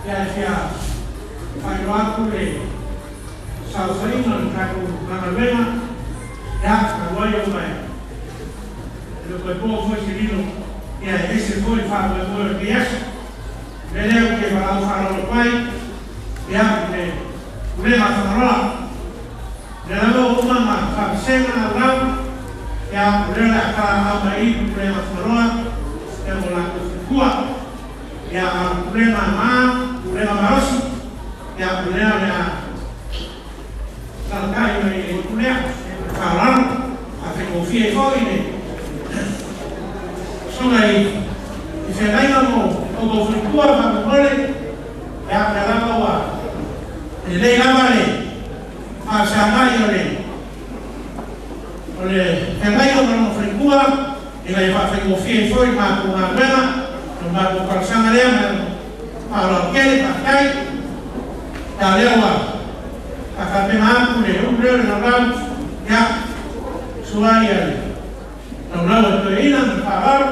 Ia fia faailoa atu le saofaiga o le tatou Matagaluega. Ia, talu ai ona e le o toe po foi se lilo, ia e ese foi le faamoemoe o lenei aso. O le mea lea ou te valaau faaaloalo atu ai, ia, i le Pulega a Fagaloa. O lea lava ua uma ona faavasega laulau, ia, o lea o le a talaaao mai i i le Pulega a Fagaloa, ia ma o latou faletua. Ia, a o le Pulega ma Pulega malosi, ia, o lea o le a talatai mai i le itu lea. Ma le faaaloalo, faafaigofie ai foi le sosoga i feagaiga mo outou faletua faamolemole. Ia, o lea lava ua lelei lava le faafesagai o le feagaiga ma lona faletua ina ia faafaigofie ai foi le matou galuega. O le matou talosaga lea ma le faaaloalo tele. Faafetai. Ia, o lea ua faatapena atu le ulu lea o le laulau, ia, sua ia le laulau a le toeaina ma le faaaloalo.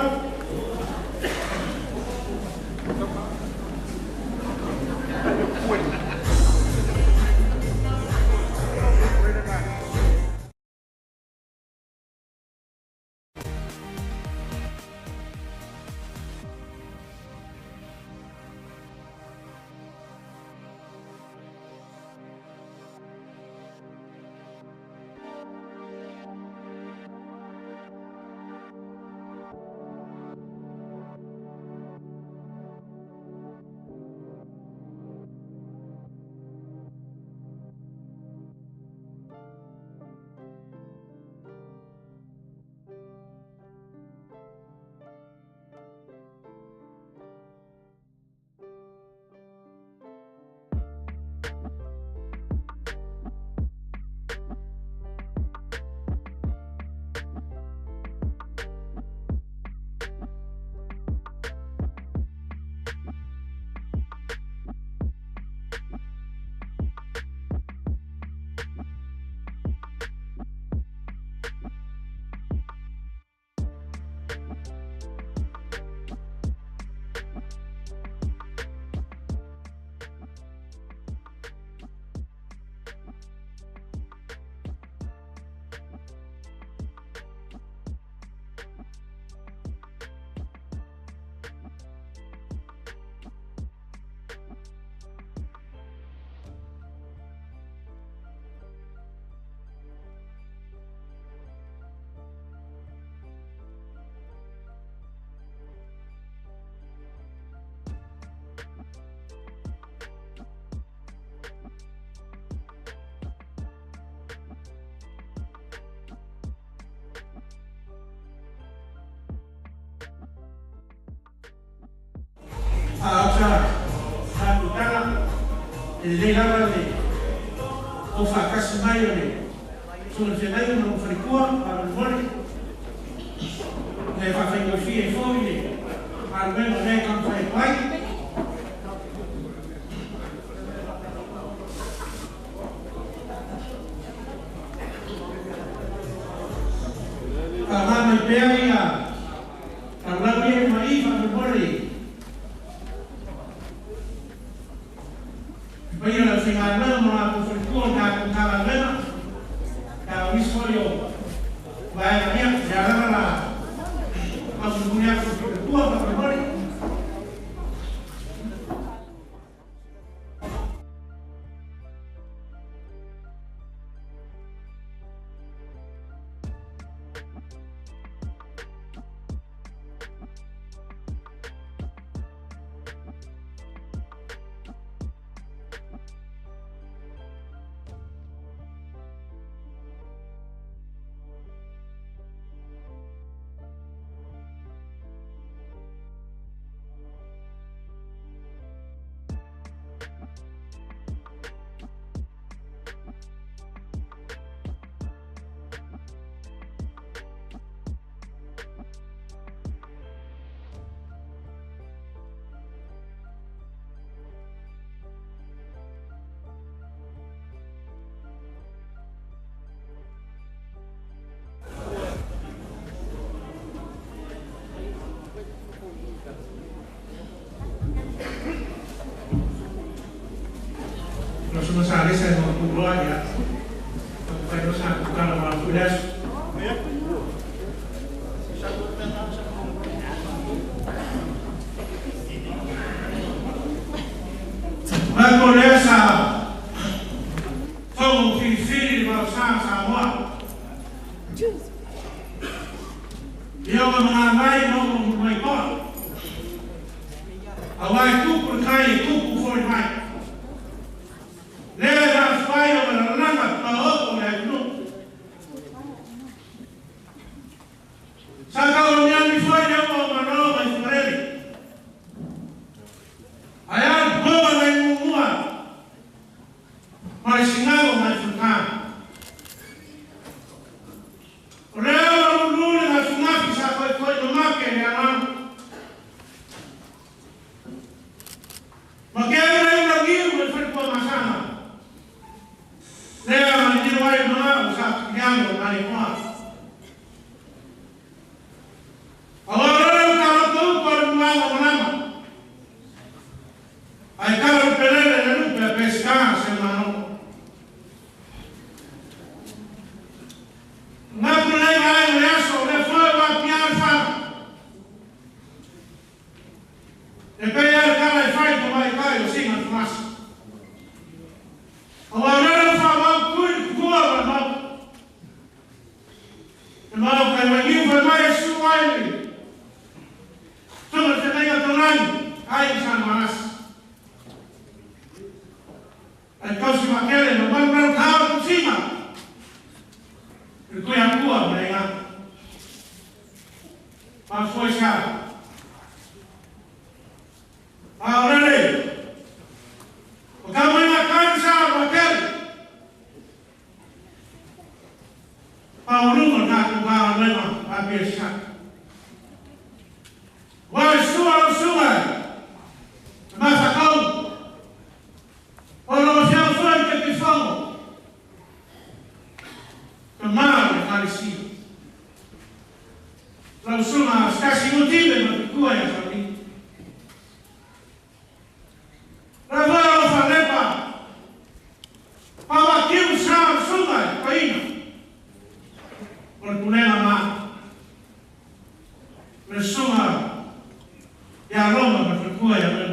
A o sa tatou e lelei lava le o faatasi mai o le susuga i le feagaiga ma lona faletua faamolemole ina ia faafaigofie ai foi le galuega o lea e taumafai atu ai. Faaaoga mai pea ia laulau ia i luma i i faamolemole i paia o le aufaigaluega ma latou faletua o le tatou Matagaluega. Ia, o nisi foi o vaega, ia, lea lava la taumulimuli atu i faletua faamolemole. No suma sa lesa no kuloa ya. Pai no sa kukala ma fulas. Ma kolesa fogo filifili ma sa Samoa. Ia o mga mai mo mai koa. Awai kuku kai kuku foi mai. Lea na fai o na langa pa o le nu. Saka o nyami foi ne o mano mai fureli. Ayan goa mai mumua. Mai singago mai futan. Lea o lule na sungafi sa koi koi no make ne ana. Ma ke le na giu me foi ko masana. Lea ma ni wai no sa nyango na ni moa. Agora o cara tu por muango manama. Ai cara pelele le lupe pescar se mano. Na pulei vai leso le foi va pianza. E pe al cara e fai come ai kai o singa mas. Agora fa va cui kua va. E ma kai mai foi mai su ai. Toma te venga tolan ai san manas. Ai kosi makele no van van ka cima. El kuya kua mrenga. Pa foi sa. Aurele. O kama na kansa makel. Pauluma na kuba lema pa pesa. Wa sua sua. Mas akau. O lo se foi que te famo. Tomar falecido. La suma casi inutile ma kua ya sabi. La vola falepa. Pa kiu sa suma paina. Por kunena ma. Le suma ya Roma ma kua ya me.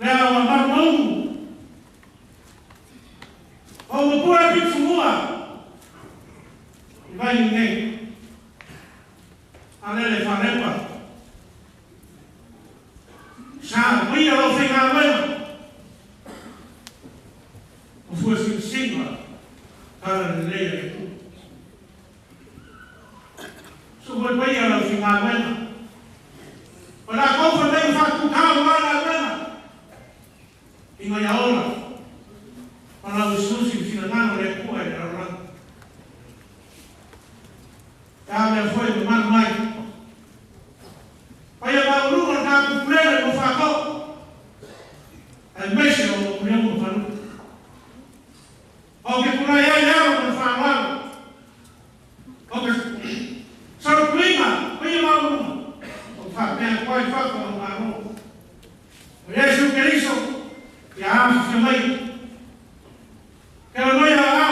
Le wa ma mo. O pura pifumua. Vai ninguém. Alele farepa. Sa via lo finga bueno. O foi singa. Para lei tu. Su foi via lo finga bueno. Para confa bem fa ku ka wa la bueno. Inga ya ora. Para o susi finalmente le kua ya ora. Ave foi do mano mai. Pai ba o lugar na pulere no faco. Ai mexe o mulher no falo. O que por aí é no falo. O que só clima, pai ba o o fa bem qual fa com o mano. O Jesus Cristo ya se mai. Que não ia lá.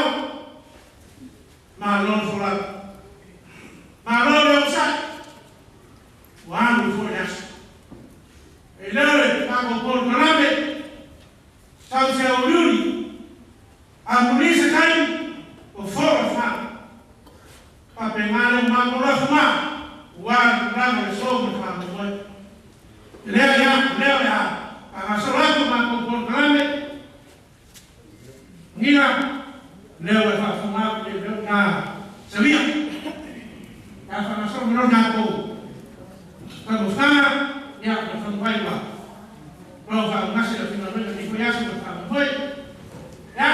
Mas não foi. Malo sa. Wanu foi essa. Elere pago por grave. Sau se oriuri. A mulher cai o fora fa. Pa pegar uma bola fuma. Wa grave sobre fa mo. Lea ya, lea ya. A sola ma por grave. Nira lea fa fuma na sabia. A formação não dá pouco. Quando fala, já não vai lá. Prova, nasce finalmente, me conhece, não fala, foi. Já.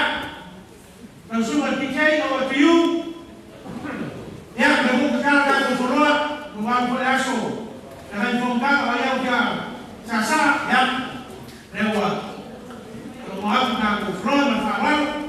Não sou aqui, quem ou tio. Já, não vou ficar lá com coroa, não vai por isso. Ela encontrava, vai ao que Sasa, já. Leva. Não vai ficar com flor, não fala.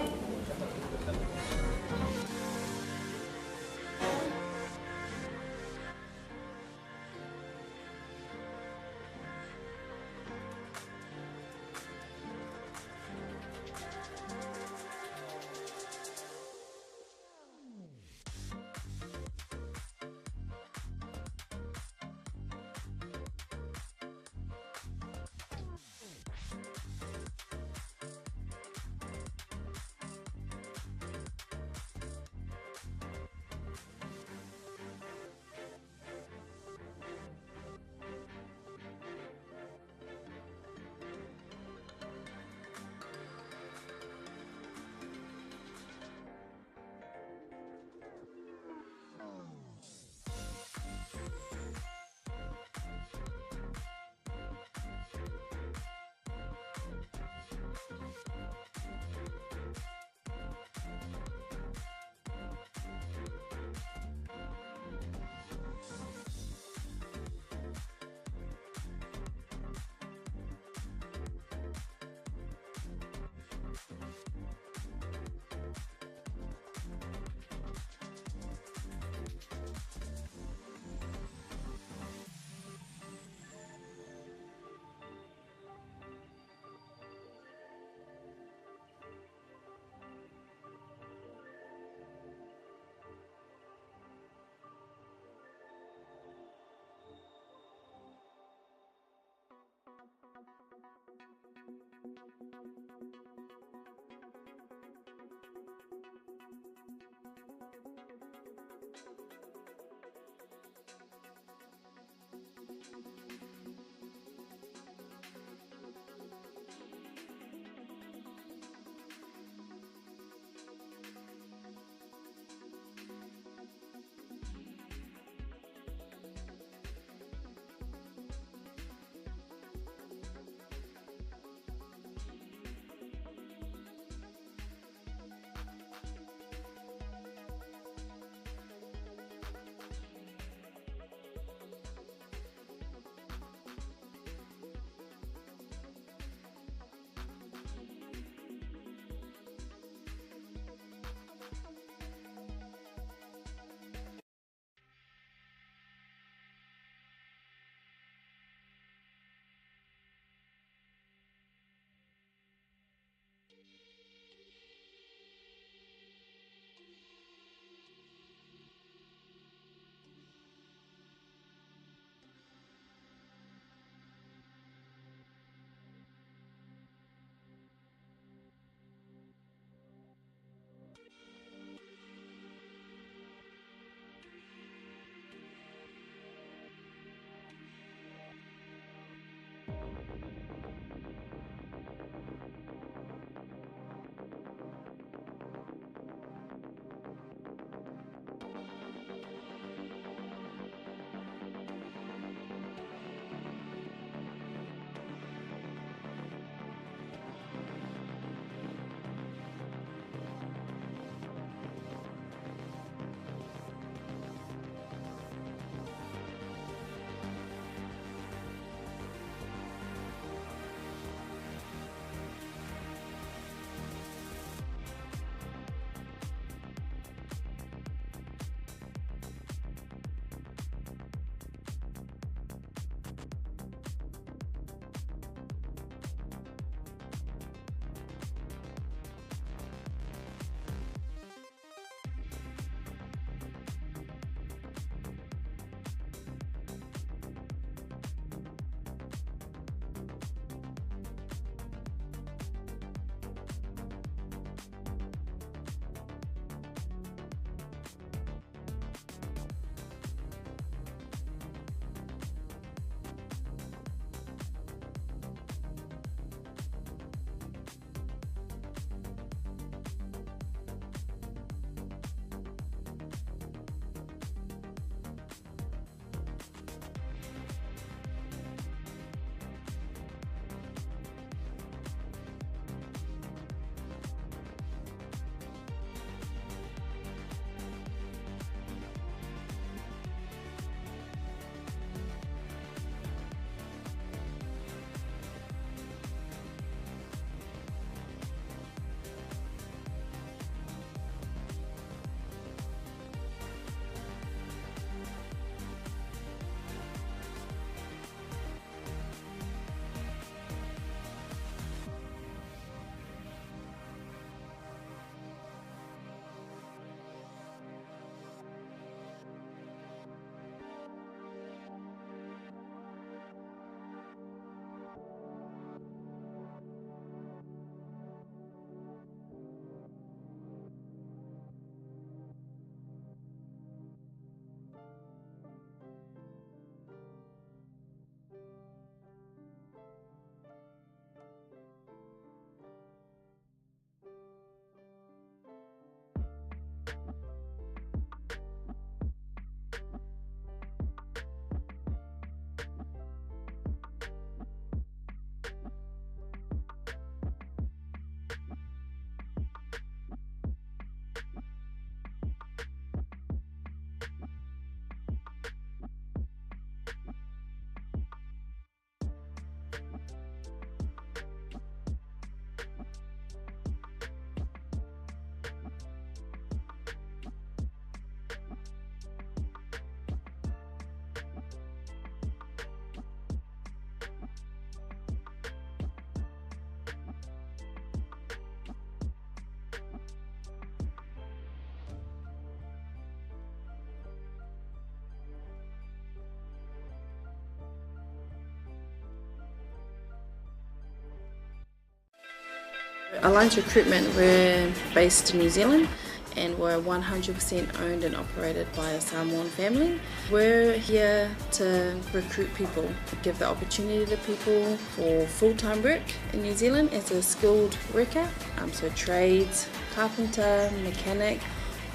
Alliance Recruitment, we're based in New Zealand. And we're 100% owned and operated by a Samoan family. We're here to recruit people, give the opportunity to people for full-time work in New Zealand as a skilled worker, so trades, carpenter, mechanic,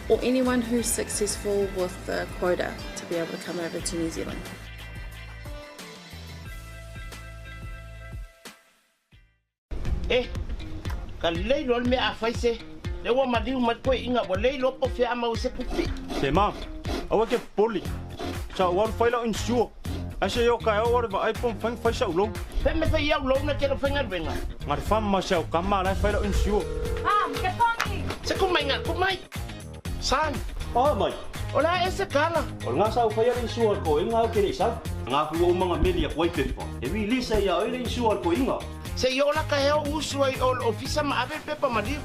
or anyone who's successful with the quota to be able to come over to New Zealand. E, ka lelei loa le mea a fai se. Lea ua maliu mai toeaiina ua le iloa po o fea a maua ai se tupe. Se ma, aua e te popole. Sa ou alu fai lau insure. Ae se i oo taeao ou alu e vaai po o mafai ona fai sa'u loan. Fea mea fai ai au loan ae te le o faigaluega? Na o le fa ma si au tama la e fai lau insure. Mom, ke pongi! Se ku mai nga, ku mai! Son! O mai! O le a ea se tala? O lena sa ou faia le insure a le toeaina ae ou te le i sau. Na afu ua uma ona meli atu ai pepa, e release ai ia oe le insure a le toeaina. Se i oo la taeao ou usu ai o le ofisa ma ave le pepa maliu.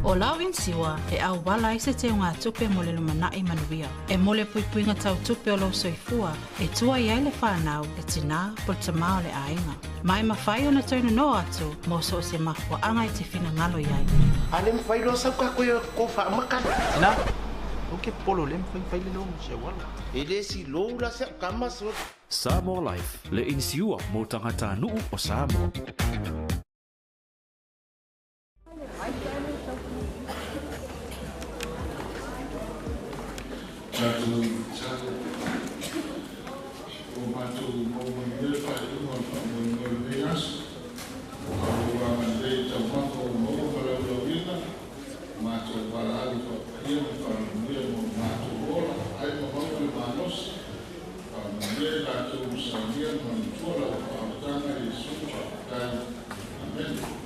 O lau inisiua e auala ai se teugatupe mo le lumanai manuia. E mo le puipuiga tautupe o lou soifua e tuai ai le fanau, le tinā po le tamā o le aiga. Ma e mafai ona toe nonoa atu mo so o se mafuaaga e te finagalo i ai. A le mafai loa sau tatou e o faamakala. Tina, aua ke popole o lea e mafai ona fai le loan si au alo. E le silou la si au tama so. Samoa Life, le inisiua mo tagatanuu o Samoa. Tatou tatalo. Ua matou maua manuia le faaiuga o le faamoemoe o lenei aso. A ua ou agalelei i taumafa ua maua ma laulauina, matou valaau faapaia ma faamanuia mo lo matou ola, ai ma maua le malosi. Faamanuia i latou ua saunia ma manatua lau faaolataga Iesu. Faafetai. Amene.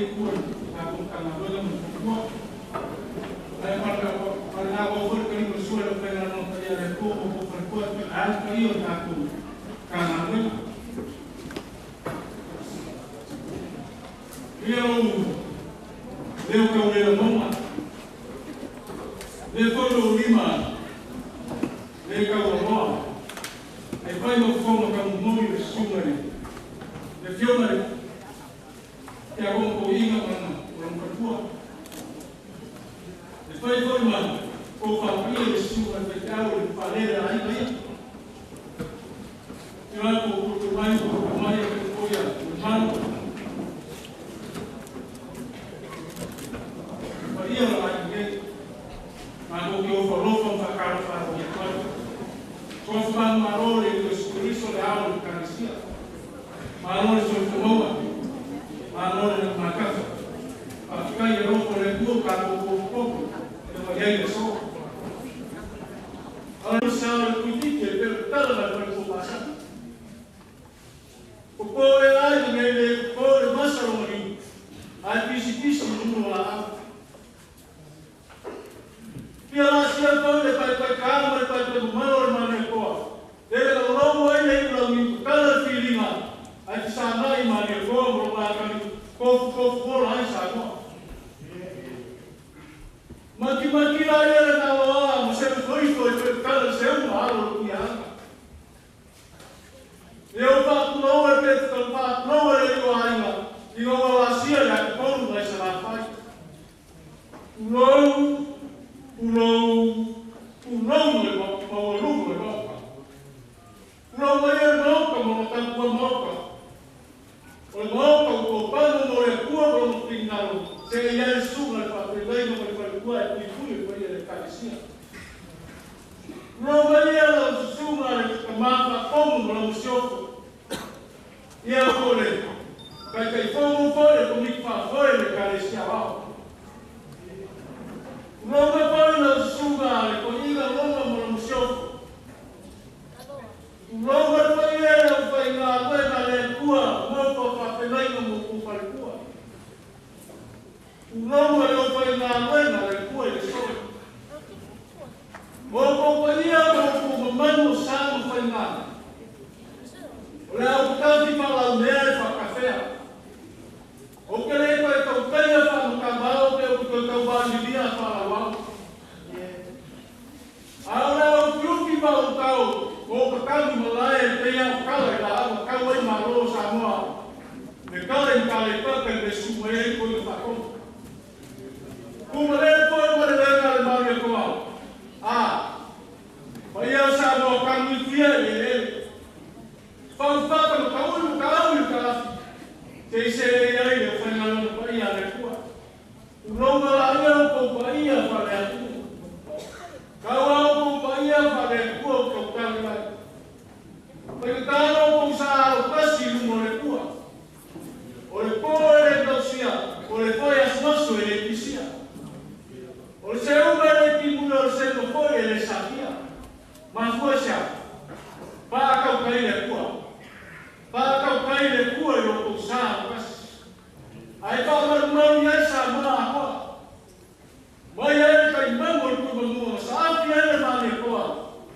lenei itu o le tatou Matagaluega ma le faletua. Ae faalenaua foi le taliga o le sua i le aufaigaluega paia a le Atua ma outou faletua, ae a le paia o le tatou Matagaluega. Ia lou leo taulela mauga, lea foi lou lima le taualoa, e fai ma fofoga taumomoli le susuga i le Afioga i le Tiakono Toeaina ma lona faletua. E fai foi ma kou faapaia i le susuga i le faifeau i le faalele a aiga ia. Afio atu o outou mai ma outou mai e foi a Ulemanu. Paia o le aiga nei. Matou te ofo alofa ma faatalofa aloaia atu ai. Soifua manumalo le Iesu Keriso le ao o le Ekalesia. Malo le soifua maua, malo le lagi matafa. Faafetai i le alofa o le Atua ua tatou potopoto e mai ai le aso. A o le sa o le Tuititi e pei o le tala na le faletua Pasana. Popo e ai ma mea le popo le masa o maliu, ae pisipisi i luga o laau. Fia la sia foi le paepae ka ma le paepae mamalo o le Malietoa. Lele na lologo ai le iu lau tala le filiga, ae fesagai Malietoa ma lona akali kofu kofu ola ai Samoa. Makimaki la ia le naloa ma se foifo i toe tala le seuga alo o le kuiaga. E o faapuloua e pe faapuloua le iu aiga i ngau alasia le atupolu nai Salafai. Pulou, pulou, pulou le maualuga o le Maota. Pulou mai e le Maota ma lona tapuai Maota. O le Maota ua topanu mo le Atua ma lona finagalo, seia i ai le susuga i le faafeagaiga ma le faletua e puipui e paia i le Ekalesia. Pulou mai ia lau susuga le tama faafono ma lau masiofo. Ia po le Taitaifono foi le Komiti Faafoe le Ekalesia Aoao. Pulou mai foi lau susuga le toeaina Roma ma lau masiofo. Pulou mai foi e le aufaigaluega a le Atua mo faafeagaiga ma outou faletua. Pulou le aufaigaluega a le Atua i le sole. O outou paia ma outou mamalu o sa ma faiga. O le auputafi faalaumea e faakafea. Ou te le toe tautaia faamatavao pe ou te toe tauvalilia faalauao. A o le aufiufi faautau o patagi malae e pei a o kala i laau na tau ai Malo o Samoa me kala i Matalepaka i le susu mai ai koe faatonu. Kumalele foi ma le lega le Malietoa. A paia o Samoa tanuifia i eleele. Faufata ma taulu ma taau i le talafi. Se i selei ai le aufaigaluega paia a le Atua. Uloga laia o kou paia faale-atunuu. Kaua o kou paia faale-Atua o tautali ai. Faigata o kou sa alo tasi i luma o le Atua. O le po e le tausia, o le foi asuasu e le pisia. O le seuga e le timuna o le seuga foi e le safia. Mafua se a? Paakaukai le Atua. Paakaukai le Atua i lo kou sa alo tasi. Ae faamalumalu i ai Samoa atoa. Mai ai le taimau o le Tuimanua, ma saafi ai le Malietoa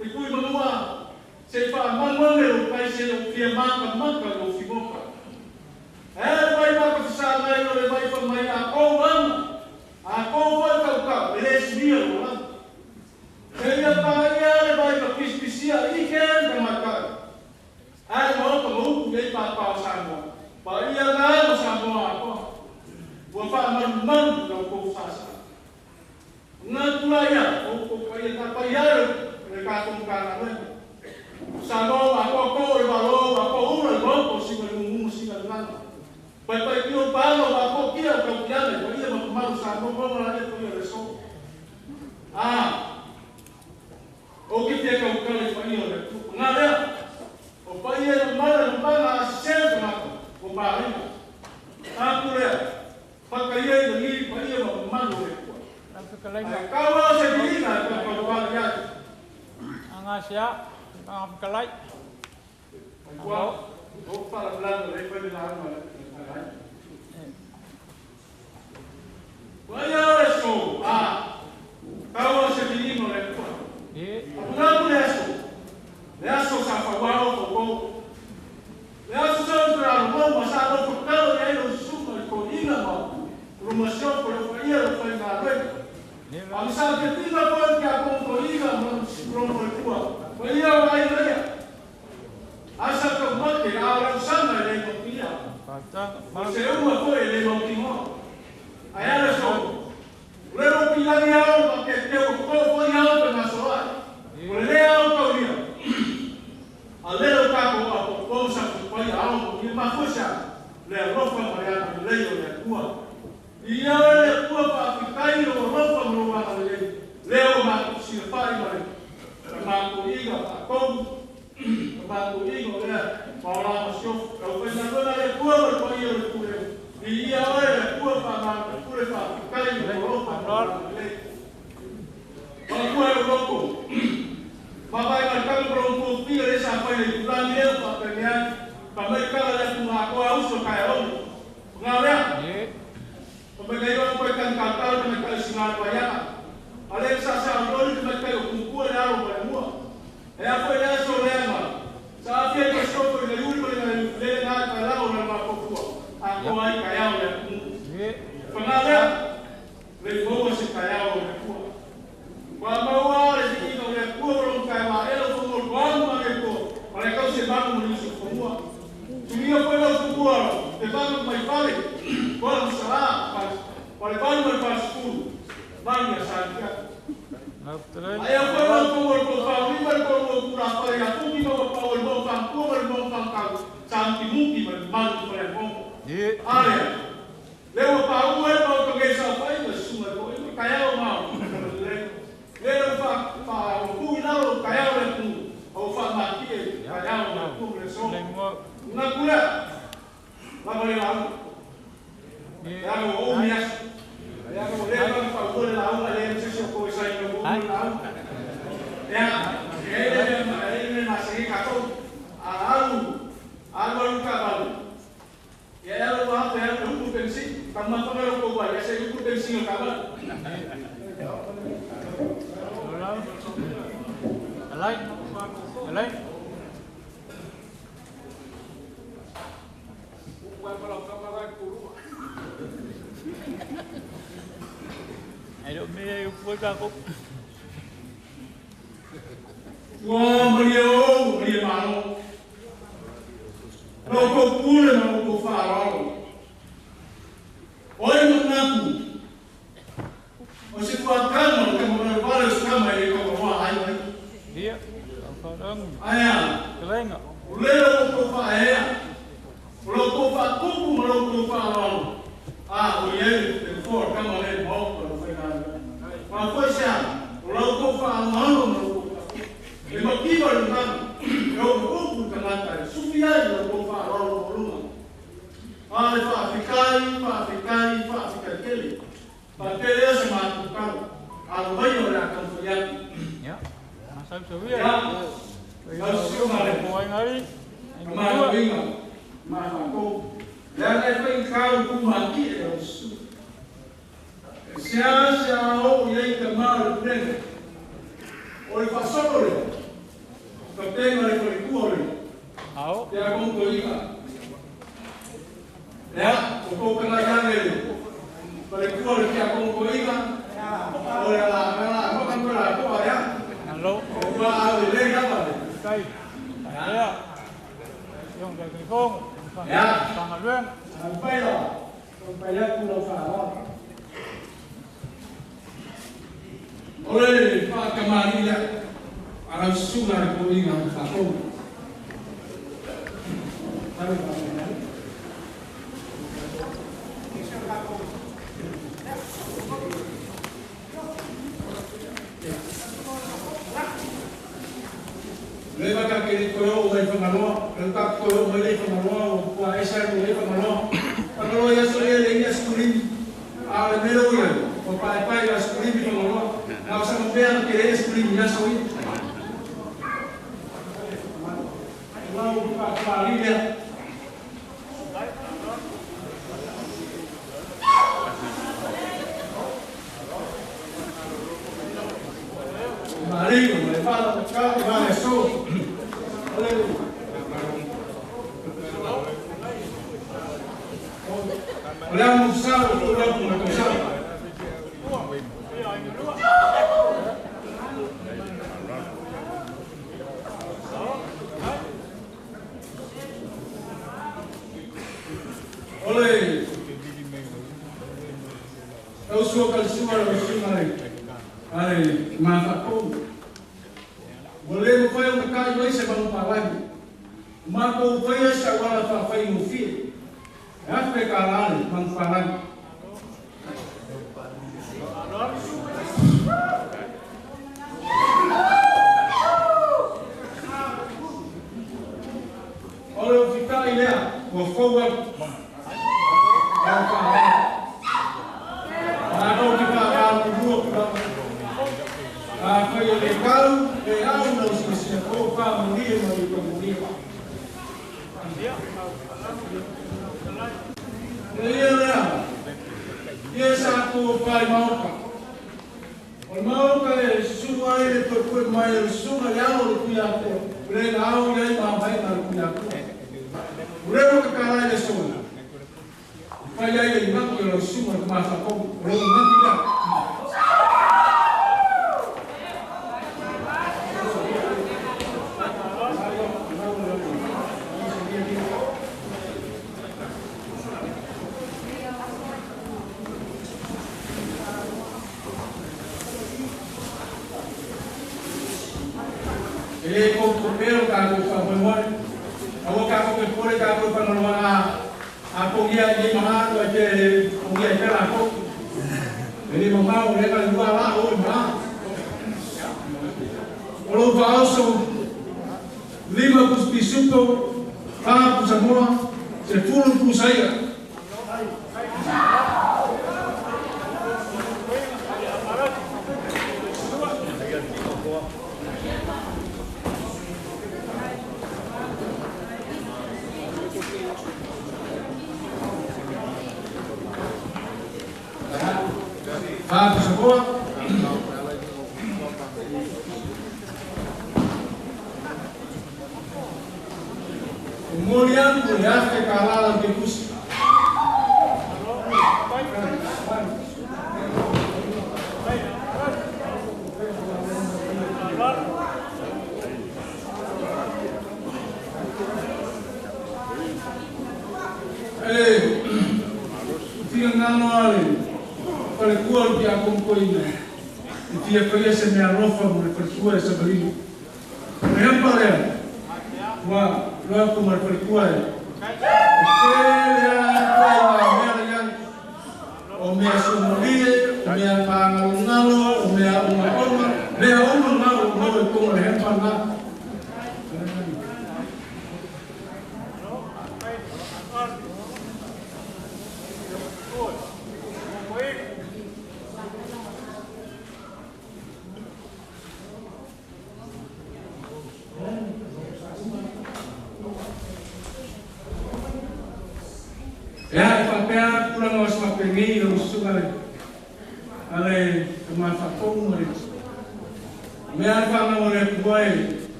i Tuimanua, se i faamalu ane lou tai se i ou fia matamata i lou fimoka. Ae a le vai maka fesagai o le vai fai mai a kou ana, a kou foi tautau, e le suia lou lagi. Seia paia le vai ma pisipisia ike le tamaitai. Ae le Maota ma upu i ai pāpā o Samoa. Paia na ma Samoa atoa. Ua faamalumalu lau kou sasa. Ngā tula ia, o kou paia ta paia le tatou Matagaluega. Samoa atoa ko le malo, atoa ula le maota o singa le mumu singa le lana. Pai pai kio palo atoa kia o tau kiane, paia ma pamalu Samoa maua la le paia le so. A, o ki te kaukale paia o le tu. Ngā lea, o paia le mala le mala a sisea te mata, o pāringa. Tāku lea, whakaia i rangi paia ma pamalu o le kua. Ai kaua o se viina e whakapau ia atu. Anga sia, anga whakalai. Kua, o whalaplana le whai le lāma le whakalai. Vai le so a tau se vilino le kua. Apuna le aso. Le aso sa fawao ko. Le aso sa tra mo ma sa lo ko tau le lo su ko ina ma. Rumasio ko lo faia lo fai na le. A sa ke tina ko ke a ko ina ma ro mo kua. Vai ia vai le. Asa ko mo te a la sana le ko pia. Ma se uma foi le mo ki mo. Ai ala so. Le ro pila ni ao ma ke te o ko foi ao pe na so ai. O le ao ko ia. A le ro ka ko a ko ko sa ko foi ao ni ma fusa. Le ro fa ma ya le yo le kua. Ia le kua pa ki kai ro ro fa mo ma le. Le o ma si fa i ma le. Ma ko iga pa ko. Ma ko iga le pa la ma sio. O fe na le kua ko ia le kua. Ia le kua pa ma kure fa kai ro fa le. Ma kua ro ko. Ma vai ma ka ro ko pi le sa fa le la le pa pe ni pa me ka le ku ma ko au so kai o. Nga le. O me kai o ko kan ka ta me kai singa pa ya. Ale sa sa ro ni me kai o ku ku le aro pa mua. E a foi le so le ma. Sa fie ko so ko le uri ko le le na ka la o na ma ko ku. A ko ai kai au le ku. Pa nga le. Le mo se kai au le ku. Wa ma wa le si no le ku ro kai ma e lo ko ko ma le ko. Pa le kau se ba mo ni so ko mua. Tu ia foi lo ku te va mai fale. Ko sa pa pa le va mai pa school. Va ni sa ka. Ai a foi lo ko ko pa ni ma ko ko ku ra pa ya ku ni ma pa o mo pa ko mo pa ka sa ti mu ki ma ma ko le mo. Ale. Le o pa u e pa ko ke sa pa i su ma ko i ka ya o ma. Le o fa pa o ku ina o ka ya o le ku. O fa ma ki e ka ya o le ku le so. Una kula. La va le la. Ya o o mi as. Ya ko le pa pa ko le la u le se so ko sa i ko la u. Ya e le ma e le ma se ka ko a au a lo ka ba. Ya ya lo va a hacer un pensi, tan más o menos como ya se un pensi o cabal. Alai. Alai. Ai lo me yo fue ka ko. Wa Mario, Mario malo. Lo ko pule ma ko fa ro. Oi mo na ku. O se ku akama ka mo no vale os kama e ko mo ai ai. Ia. Aia. Kalenga. O le lo ko fa e. O lo ko fa ku mo lo ko fa ro. Ah, o ye te for kama le mo ko lo fa na. Ma foi sa. O lo ko fa mo lo ko. E mo ki mo na. Eu ko ku ka na ta. Sufia lo ko fa ro lo lo. Ale fa fikai, fa fikai, fa fikai kele. Pa kele se ma ku ka. A lo mai o la kan fo ya. Ya. Ma sa so ya. Ya. Au ma le ko ai ngari. Ma winga. Ma ko. Le le foi ka ku ma ki e o su. Se a se a o ye ka ma le pre. O le fa solo le. Ka tengo le ko ku o le. Ao. Te a con ko iga. Ya, o ko ka na ya le. Pa le ku o le te a con ko iga. O le la la ko ka ko la ko ya. Alo. O ba a le le ya ba le. Kai. Ya. Yong ka ko. Ya. Pang luen. Pai lo. Pai ya ku lo fa lo. Ole fa kamari ya. Ara su la ko inga fa ko. Ara fa na. Le va ka ke ko o mai fa maloa, le ka ko o mai fa maloa o ko esa o mai fa maloa. Pa lo ya so le le ya skulim. A le mero ya. O pa pa ya skulim fa maloa. Na sa mo bea ke le skulim ya so i. La o pa pa li le. Mali, o le fala, o ka, o le so. O le amu sa, o le amu o le sa. Ole, eu sou calciuma, eu sou ale mafakou. Wale mo fai o makai mai se mau palagi. Mako fai sa wala fa fai mo fi. Afe ka lale mang palagi. Ole o fika ilea, o fouwa.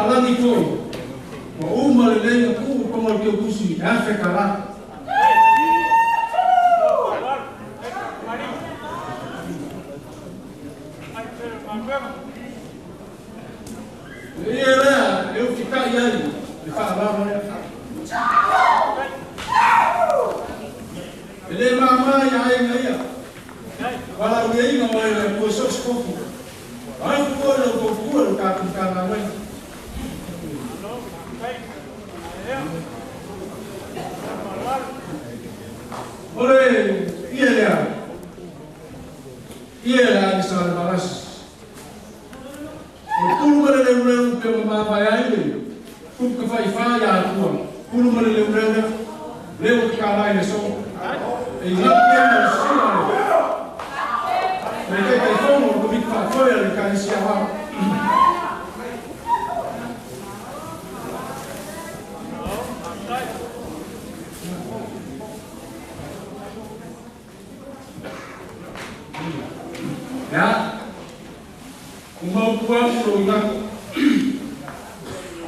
faalagi foʻi ua uma lelei na kuʻu toga o le teutusi e afe kalā. Le ia lea e ufitaʻi ai le faalalo lea. E lē māmā ia aiga ia. Valaauliaina o ai le Atua so o se tofu. Ai fua le tautua le tatou Matagaluega. O le ia lea, ia le aiga sa le Valasi. O le pulu ma le leuleu pe ma mavae ai le tupu tafaifā ia Atua. Pulu ma le leuleu lea, lea ua tatala ai le aso. E i galu pea ma le sisina le le Taitaifono o le Komiti Faafoe a le Ekalesia Aoao. Ia, ua mautu atu lou igako.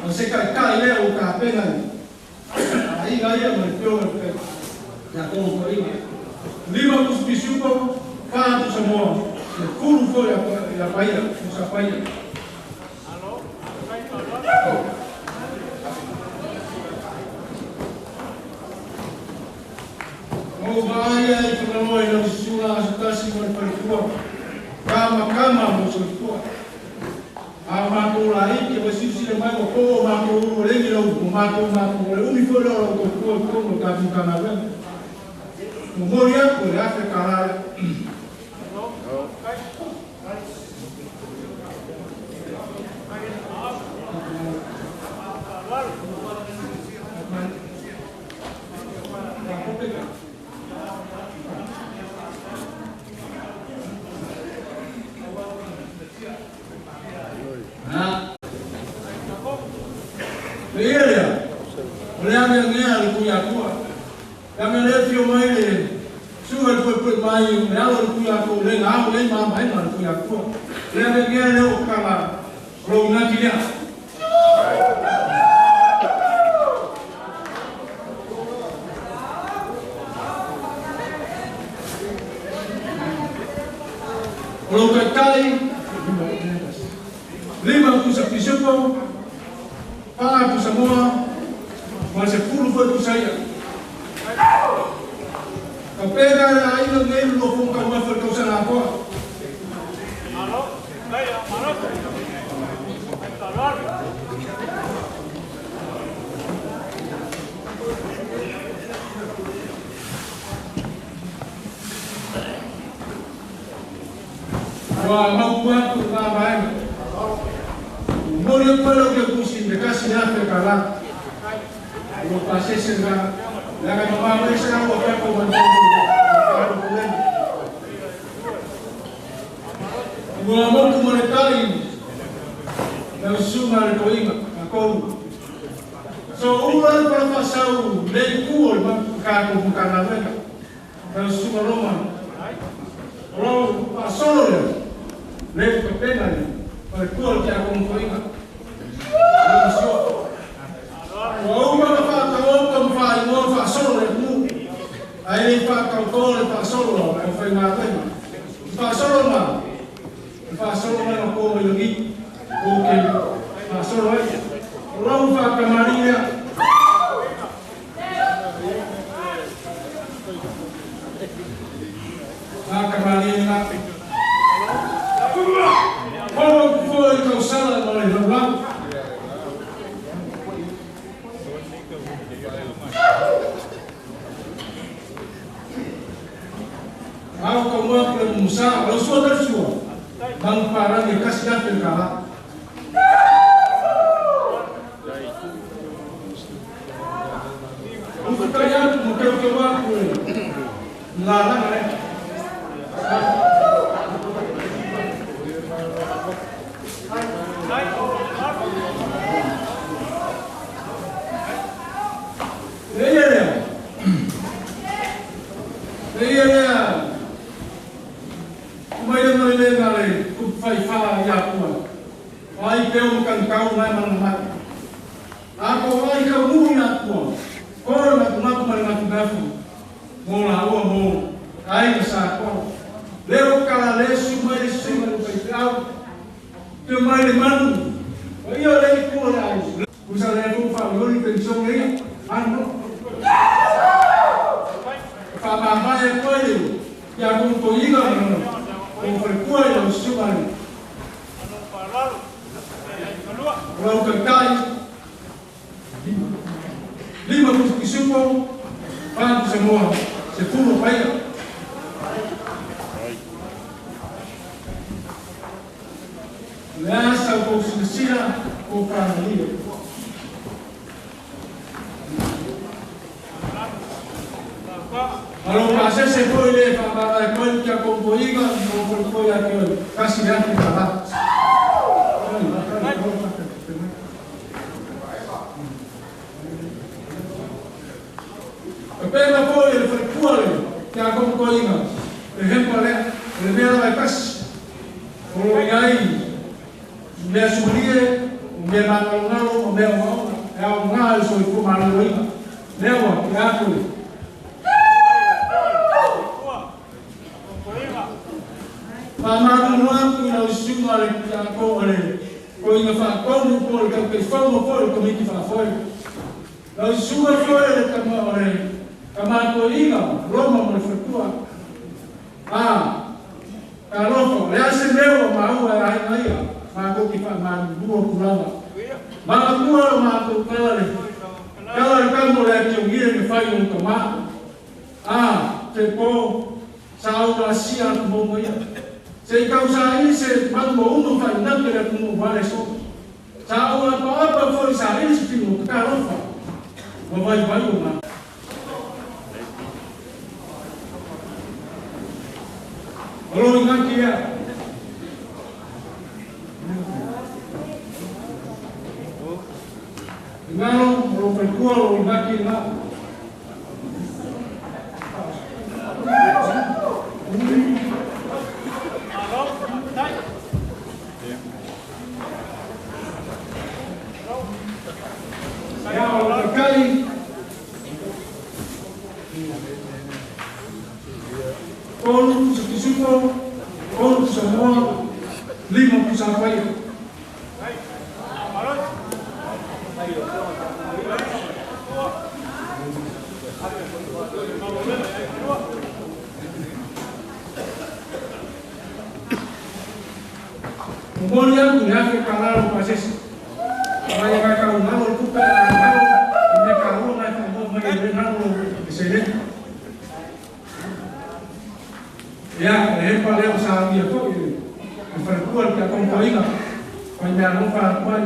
O se taitai lea ua tapena i aiga ia ma le Afioga i le Tiakono Toeaina. 5 tusi pisiupo, 4 tusa moa, le 10 foi ia paia, tusa paia. Ma ou vaai ai i Fagaloa i lau susuga aso tasi ma le faletua, kama kama mo soifua. A o matou laiti ua silasila mai ua po o matou ulu o legi lau o matou matou o le umi foi lea o lau tautua i totonu o le tatou Matagaluega. Momoli atu e le afe tala lea. Le ia lea, o le ageagea a le Tuiatua. Leaga lea fio mai le susuga i le puepue mai le alo o le Tuiatua o le na ao i ai ma amaega a le Tuiatua. Le ageagea lea o tala o lou inati lea. O lou taitai, 5 tusa pisupo, 4 tusa moa, ma le 10 foi tusa ia. Kapena le aiga nei le lua fono taumafa i le tausaga atoa. Ua mautu atu i lena vaega. Momoli atu ai lau teutusi i le 1,000 tala. O lou pasese lena, leaga e mamao ese au a tatou mai totonu o le Pulega. Ua motu ma le tai lau susuga a le toeaina, tatou. So ula le pala faasau le itu o le tatou Matagaluega, lau susuga Roma. O lou faasolo lea, le tapena le faletua o le Tiakono Toeaina. Lona siofo. Ua uma ona faatauauta ma faaigoa faasolo le atunuu, ae le i faatautō le faasolo a le aufaigaluega. I faasolo ma le faasolo mai ma kō mai lagi, kō ke faasolo ai. O lau faatamalii lea. Faatamalii lena. Holo atu foi i le tausala ma le laulau. Ao taumua atu le mumusa, o lau sua tali sua, manu paragi e 1,000 le tala. Ufatai atu ma teuteu atu le lalaga lea. Le ia lea, le ia lea, umai le mai le na le kupu faifā ia Atua. Ai peo kan kau nai mana mai. Ako ai kau nui atua. Kore na kumako mari ngatu gafu. Mo la ua mo. Ai sa ko. Leo kala lesu mai lesu mai pai au. Te mai le manu. O ia le ko le ai. Usa le ko fa lo ni pension le. Ano. Fa ma mai ko le. Ya ko ko iga no. Ko ko ko le su mai. Lau kakai lima kusuko pa semua sepuluh paya lasa ko sila ko pa ni alo pase se foi pa pa ko ka kompoiga no ko ya que casi ya que pa. Pena foi ele foi cuore que a compoinga. Exemplo le mea vai pas. O ngai mea sulie, mea mangalongalo, mea o é o ngai so ko mangalonga. Leo que a ko. Pa mangalonga ku na usunga le ka ko le ko inga fa ko ni ko le ka pe fa mo ko ko mi ki fa foi. Na usunga foi le ka mo le Kamatoiga, Roma mo fetua. Ah, kalofo, le ase meu maua ai ai, ma ko ki fa ma bua kulava. Ma bua ma ko kala le. Kala le ka mo le ki ngi le fa yo ka ma. Ah, te po sa o la sia mo mo ia. Se ka usa i se ma mo uno fa na ke le mo vale so. Sa o la pa pa fo sa i se fi mo ka lofa. Mo vai vai o ma. Alo ingaki ya. Ingalo, alo perkua, alo ingaki na. Ya, alo perkai. Olu sekisuko, olu semua lima pusaka. Kemudian punya kalau proses, mereka kalau mau itu kalau mereka kalau mau mereka mau di sini. Ya, lepa leo sa dia ko ini. Perkuat ka kong koinga. Kanya mo pa kuan.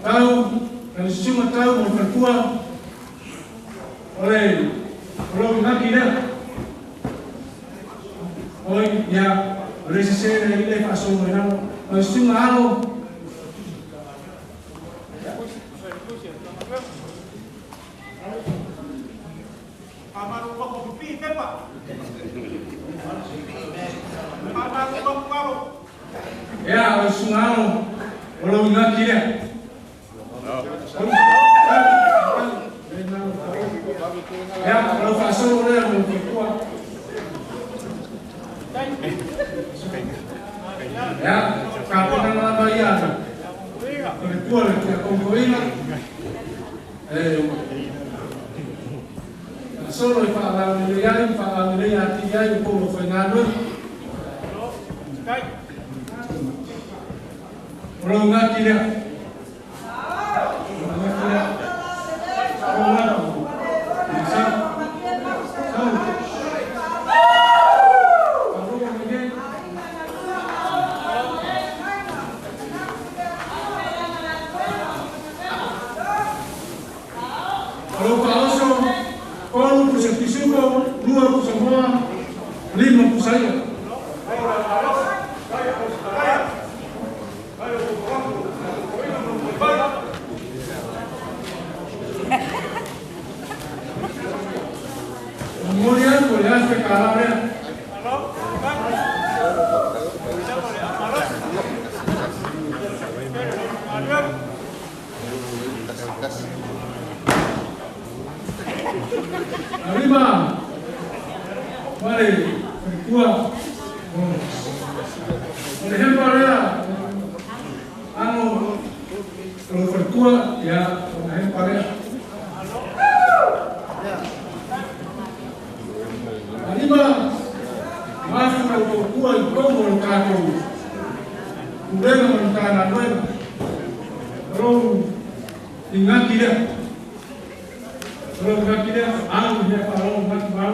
Tau, ang suma tau mo perkuat. Oleh, lo ngaki na. Oi, ya, resisere ile paso mo na. Ang suma alo. Ya, o sungalo, o lo ngaki ya. Ya, lo faso le mo kua. Ya, ka pona na ba ya. Le tua le kia kompoina. Solo e fa la le ya fa le ya ti ya ko lo fa na no. Lo ngaki ya. Lima pusaya. kālā lea. Arriba, mare, tua. Por ejemplo, ahora, ano, lo fortuna, ya, por ejemplo, ahora. Arriba, más una fortuna y todo el carro. Ureno montana nueva. Pero, ingakira. Pero ingakira, ano, ya paró, ingakira,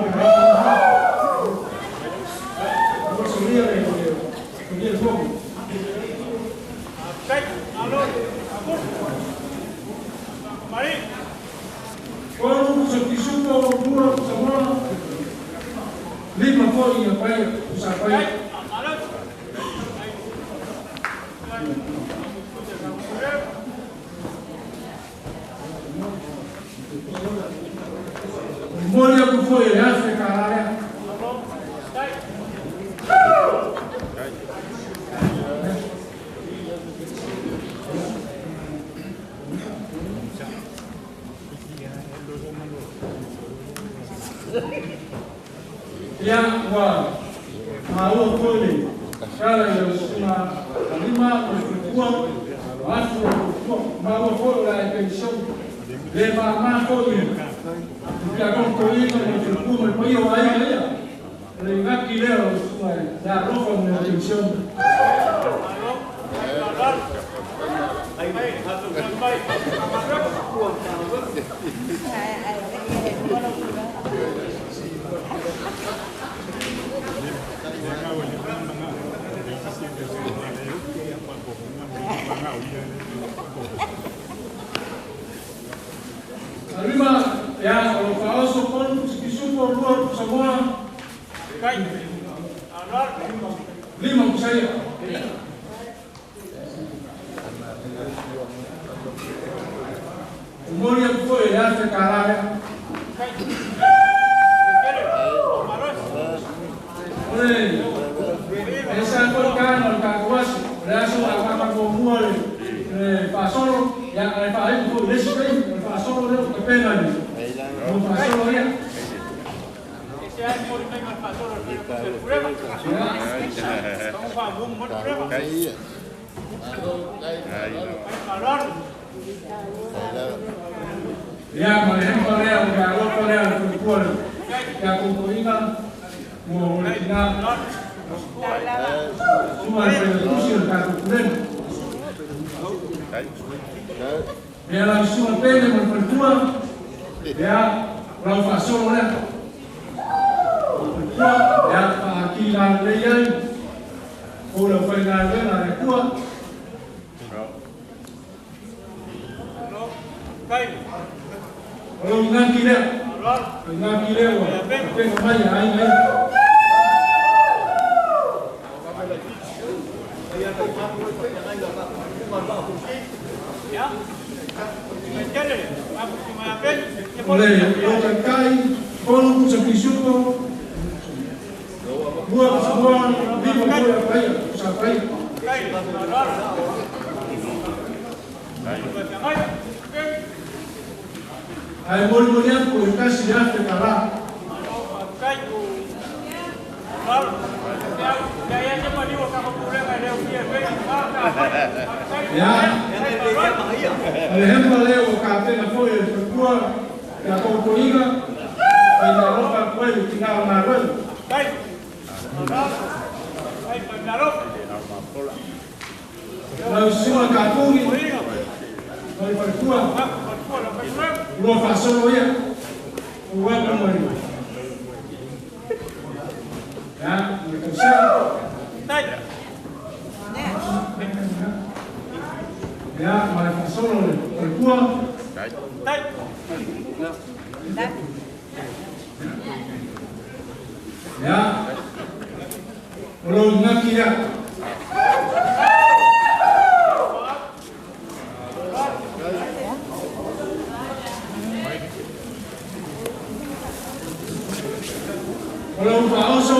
O lau faaoso,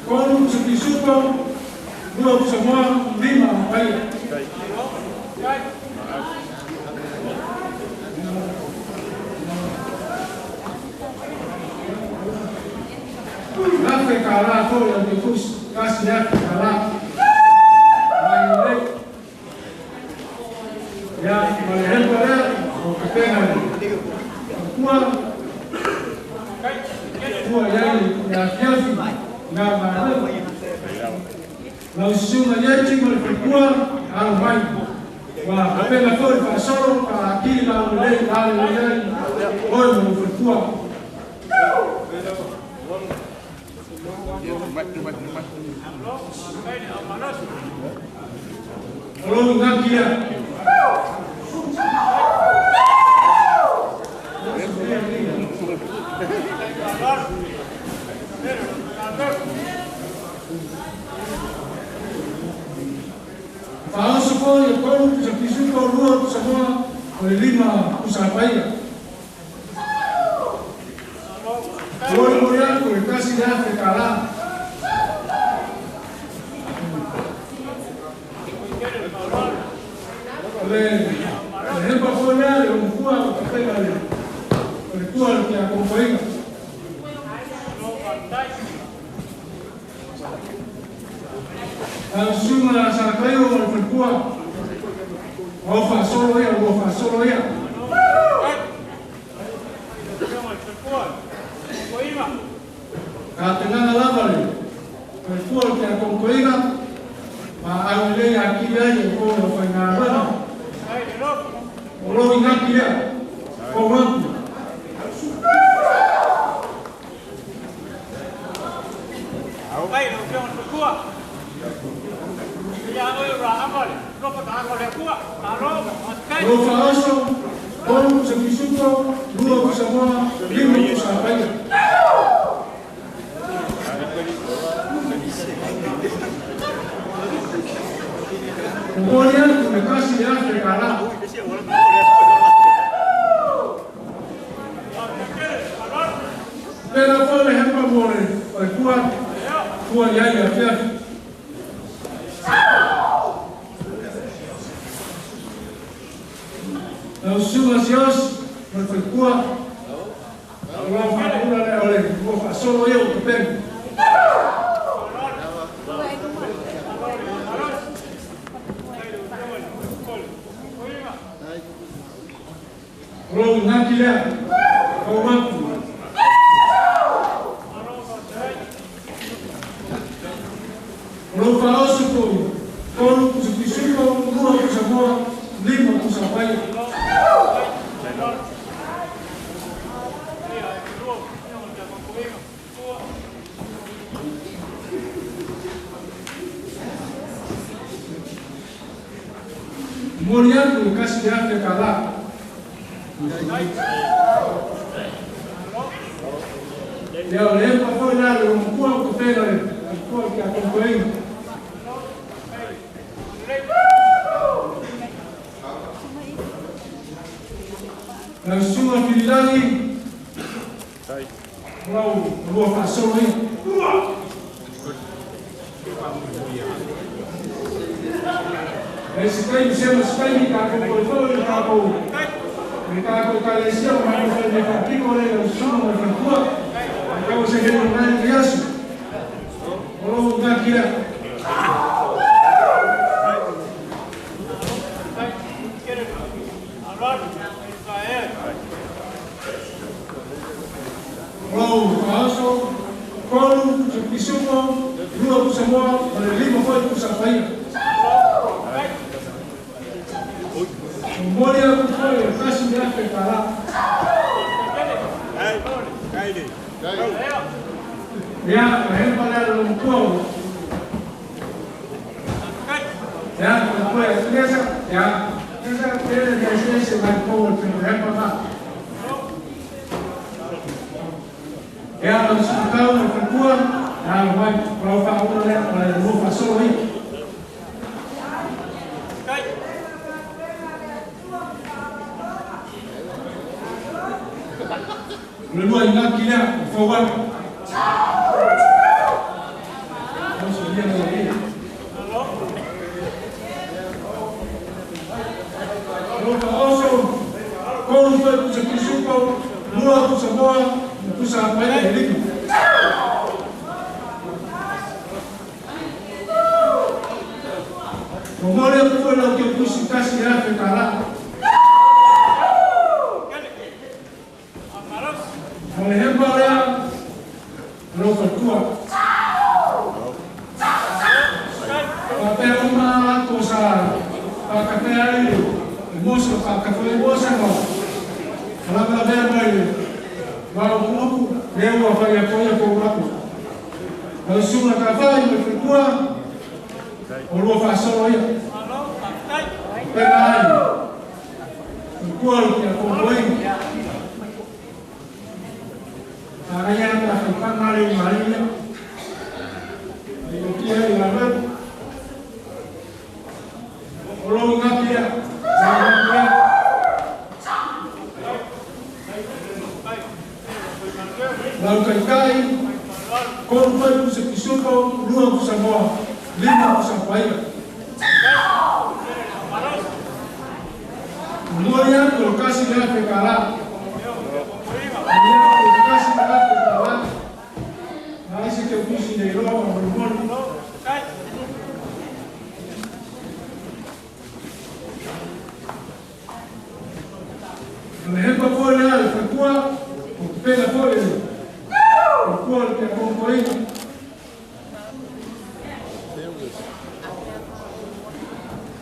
3 pusa pisupo, 2 pusa moa, 5 paia. Afe kālā foi o te kusi, kasi afe kālā. Mai lei. Ia, ma le hepa lea, o ka pena le. Kua, kua iai le afiafi, ngā māle. Lau susunga iai ma le fekua, alo mai. Wa ka pena foi whaasolo, ka akili lau lei, lau lei ai, oi mo le fekua. O lou ngakia. Faaoso foi e 3 pusa pisupo, 2 pusa moa, o le 5 pusa paia. Mori mori atu le 1,000 kālā. O le hepa foi lea le omukua o ka pena le o le kua le kia kompoiga. Lau susunga salakaio ma le falekua, ua faasolo ia, ua faasolo ia. Ka tengaga lava le falekua o le kia kompoiga, ma au lelei akili ai e kou o faigaluega. O lou igaki lea, fou atu. Lou faaoso, 3 pusa pisupo, 2 pusa moa, 5 pusa paia. Momoli atu le 1,000 kālā. Pena foi le hepa mo le falekua, kua iai afiafi. Lau susunga sios, ma le falekua, o lau faaula lea o le ua faasolo ia o tapena. O lou igaki lea, fou atu. O lou faaoso foi, 3 pusa pisupo, 2 pusa moa, 5 pusa paia. Momoli atu le 1,000 kālā. Ia o le hepa foi lea le omukua o ka pena le kua kia kompoiga. Lau susunga fililagi, o lau lua faasolo ia. E se taimi, se ma se taimi, tākou koe foi le tākou. Le tākou ekalesia o mai foi le faapiko le lau susunga ma le falekua. Kau se hele mai le aso. O lou ngaki lea. O lou faaoso, 3 pusa pisupo, 2 pusa moa, o le 5 foi pusa paia. Momoli atu foi le 1,000 kālā. Ia, o hepa lea le lomukua o. Ia, o koe lesa, ia, lesa, pele le ese mai kou o le hepa ma. Ia, o sukau le falekua, ia, o mai, o lau faaula lea, o le lua faasolo ia. O le lua igaki lea, o fou atu. foi pusa pisupo, lua pusa moa, pusa apaia e lima. O mole foi lau ke pusi kasi afe kala. O le hempa lea, lau fatua. Papea uma lato sa pakapea ai le mosa pakapea mosa no. Alama la mea mai le wao kuku lea ua whai apoia ko ulaku. Lau sunga ka whai me fatua o lua whaasolo ia. Pena ai. Fatua le kia kōkoinga. Tāngai ana ta whaipanga le umaria. Ai o kia i la rau. O lou ngakia. Ngakia. Lau kaikai, koru fai pusa pisupo, lua pusa moa, lima pusa paia. Mori atu o kasi lea fe kala. Mori atu o kasi lea fe kala. Na isi te pusi nei roa ma mori. Le hempa foi lea le fatua, o te pena foi le. O kua le te akonkoina.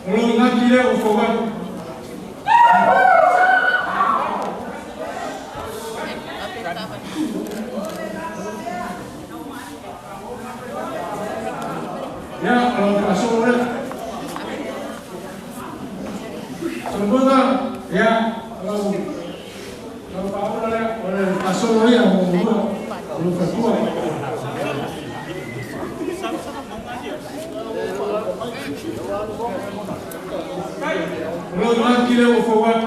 O lou ngaki lea o fauatu. Ia, lau whaasolo lea. Solomona, ia, lau whaola lea, o le whaasolo ia mo mua, o lou fatua. O lou ngaki lea o fauatu.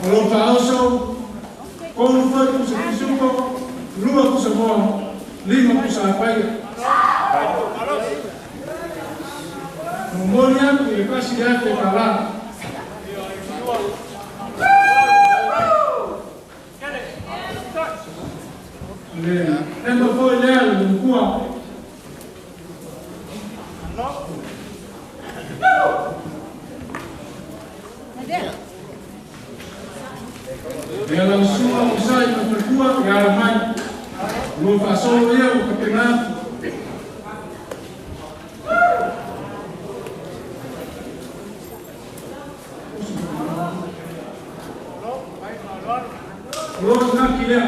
O lou whaoso, koru fai pusa pisupo, lua pusa moa, lima pusa apaia. O mori atu i le kasi afe kala. Le hempa foi lea le mukua. Ia lau sua o sai ma fatua ia ala mai. Lua whaasolo ia o kapena atu. O lou ngaki lea.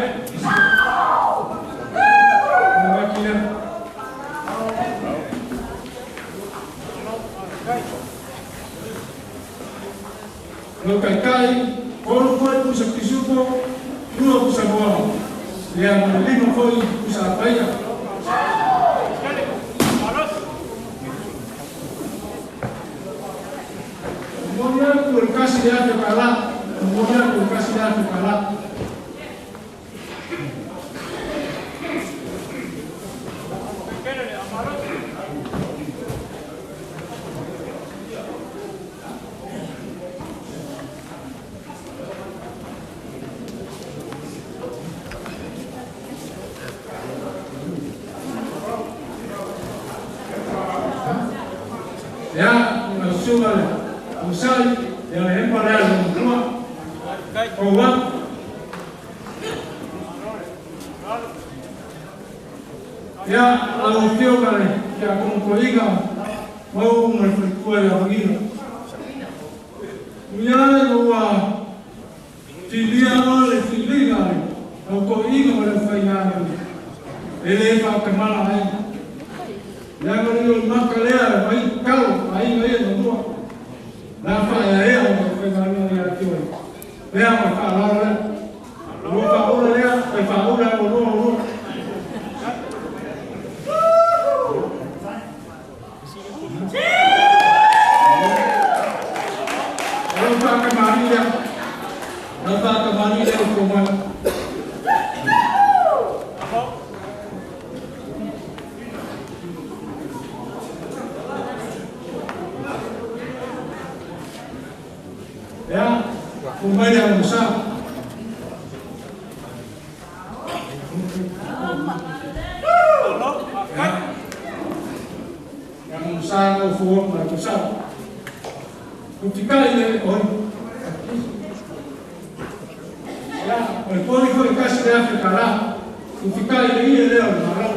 Ngaki lea. Lau kaikai, koru foi pusa pisupo, lua pusa moa. Ia ma le lima foi pusa apaia. O mori atu o le kasi le afe kala. O mori atu o le kasi le afe kala. Ia, lau suga le usai, ia le hempa lea le mukua. O watu. Ia, lau fioga le kia konkoiga, mau ma le fatua ia wangila. Uia ua filia o le filiga le, lau koiga ma le whainga le. E le whakamala ai. Ia ngari o maka lea le mai kau, ai ngai e nonua. La whaea ea o me whainga ia te oi. Lea ma whaalalo lea. Lua whaola lea, whai whaola o lua o lua. Lau whakamari lea. Lau whakamari lea o kōmai. Fumai le amusa. Ya amusa o fuo ma kusa. Kutika ile oi. Ya, o le poli foi kasi le Afrika la. Kutika ile ile leo maro.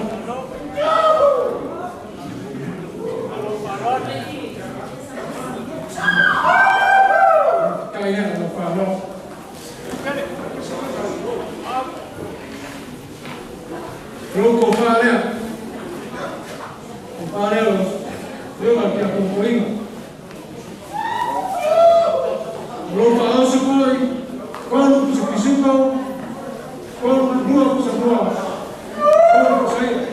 Kaya no falo. Roko falea. O falea o leo a kia konkoinga. Roko aosu koi, kolu pusa pisuko, kolu lua pusa lua, kolu pusa ia.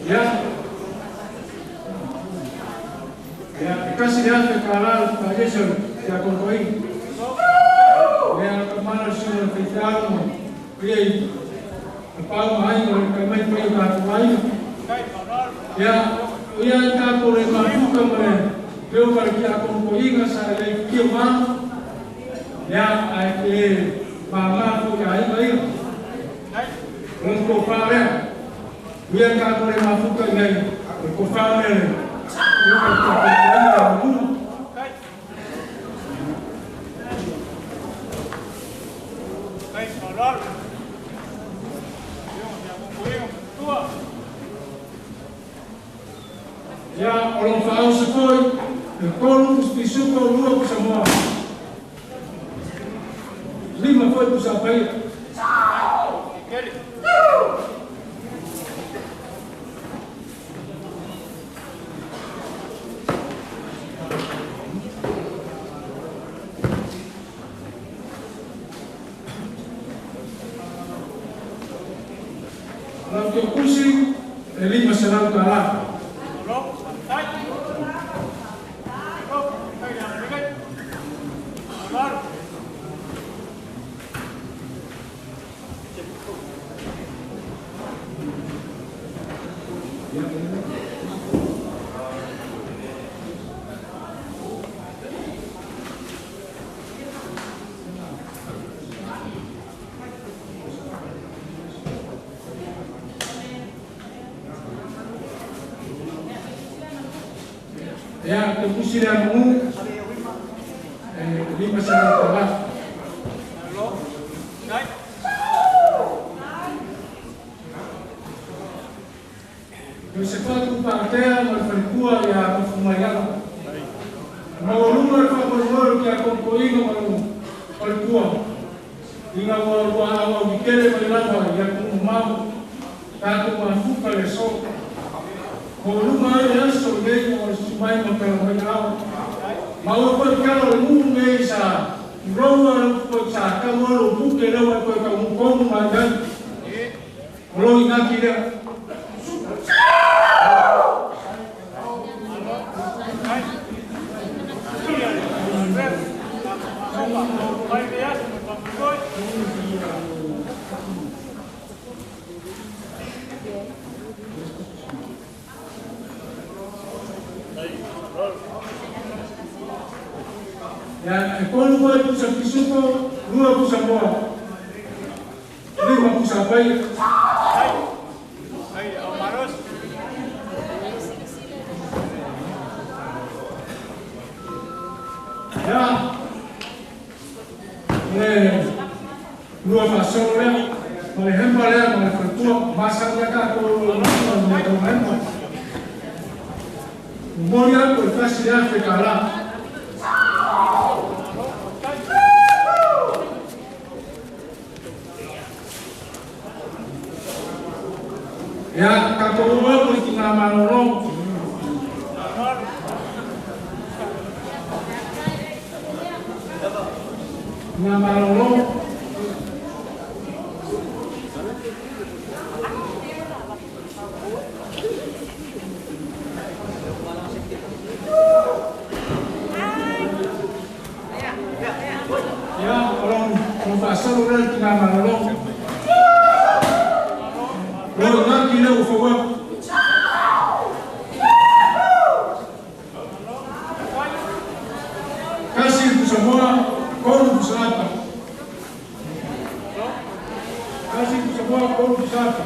Ya, ya, kasi ya te caral falleció ya con koi. Ya kamana sio fitano. Pia pa mai no kamai pia ka mai. Ya, ya ta por el mafuka mare. Peo para que a con koi ga sa le kio ma. Ya, ai ke mama ko ai mai. Ron ko fa Ia ka kore mafuka nei, ko whānere, ia ka kore ia muru. Kai malal. Ia mo ko tua. Ia o lo whaau se koi, e kolu pisuko lua pusa moa. Lima foi pusa pai. Keli. Lau kusi e lima selau tala. Ya, te puse a mu lima selau tala. Josefatu Patea ma le falekua ia mafumaiaga. Maualuga le faamolemole ke akokoiga ma le falekua. Ina ua lua auaukikele ma le lava ia ku'umau tatou mafuka le aso. Maualuga ai le aso lenei o le sumai ma pelamaiaao. Maua koe kala o le nuu nei sa roua koe sa kau alo puke lea koe kaumu mai ai. O lou inaki lea. Ya, e kolu koe pusa pisuko, lua pusa moa. Lima pusa pai. Ya, le lua faasolo lea, ma le hempa lea, ma le faletua, masani aka ko le tau hempa. Momoli atu le tasi le afe kalā. Ia, tatou ua ko i tina malolo. Tina malolo. Lo ngaki le ufawa. Kasi kusamoa kolu kusapa. Kasi kusamoa kolu kusapa.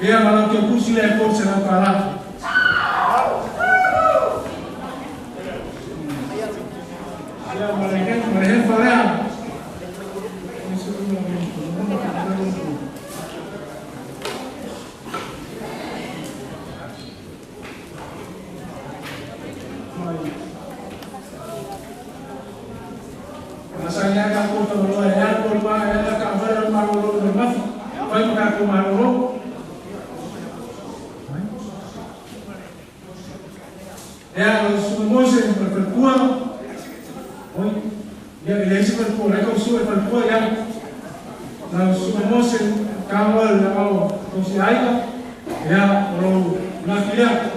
Ia malau ke kusi le ko se na kala. Ia malaikat mereka falea. Rasanya kaku terlalu ya, kurma ya, kabar marolo bermaf, baik kaku marolo. Ya, semua se perpetua. Hoy, ya le hice perpetua, le consume perpetua ya. La semua se kamal ya, si hay ya, lo la filia.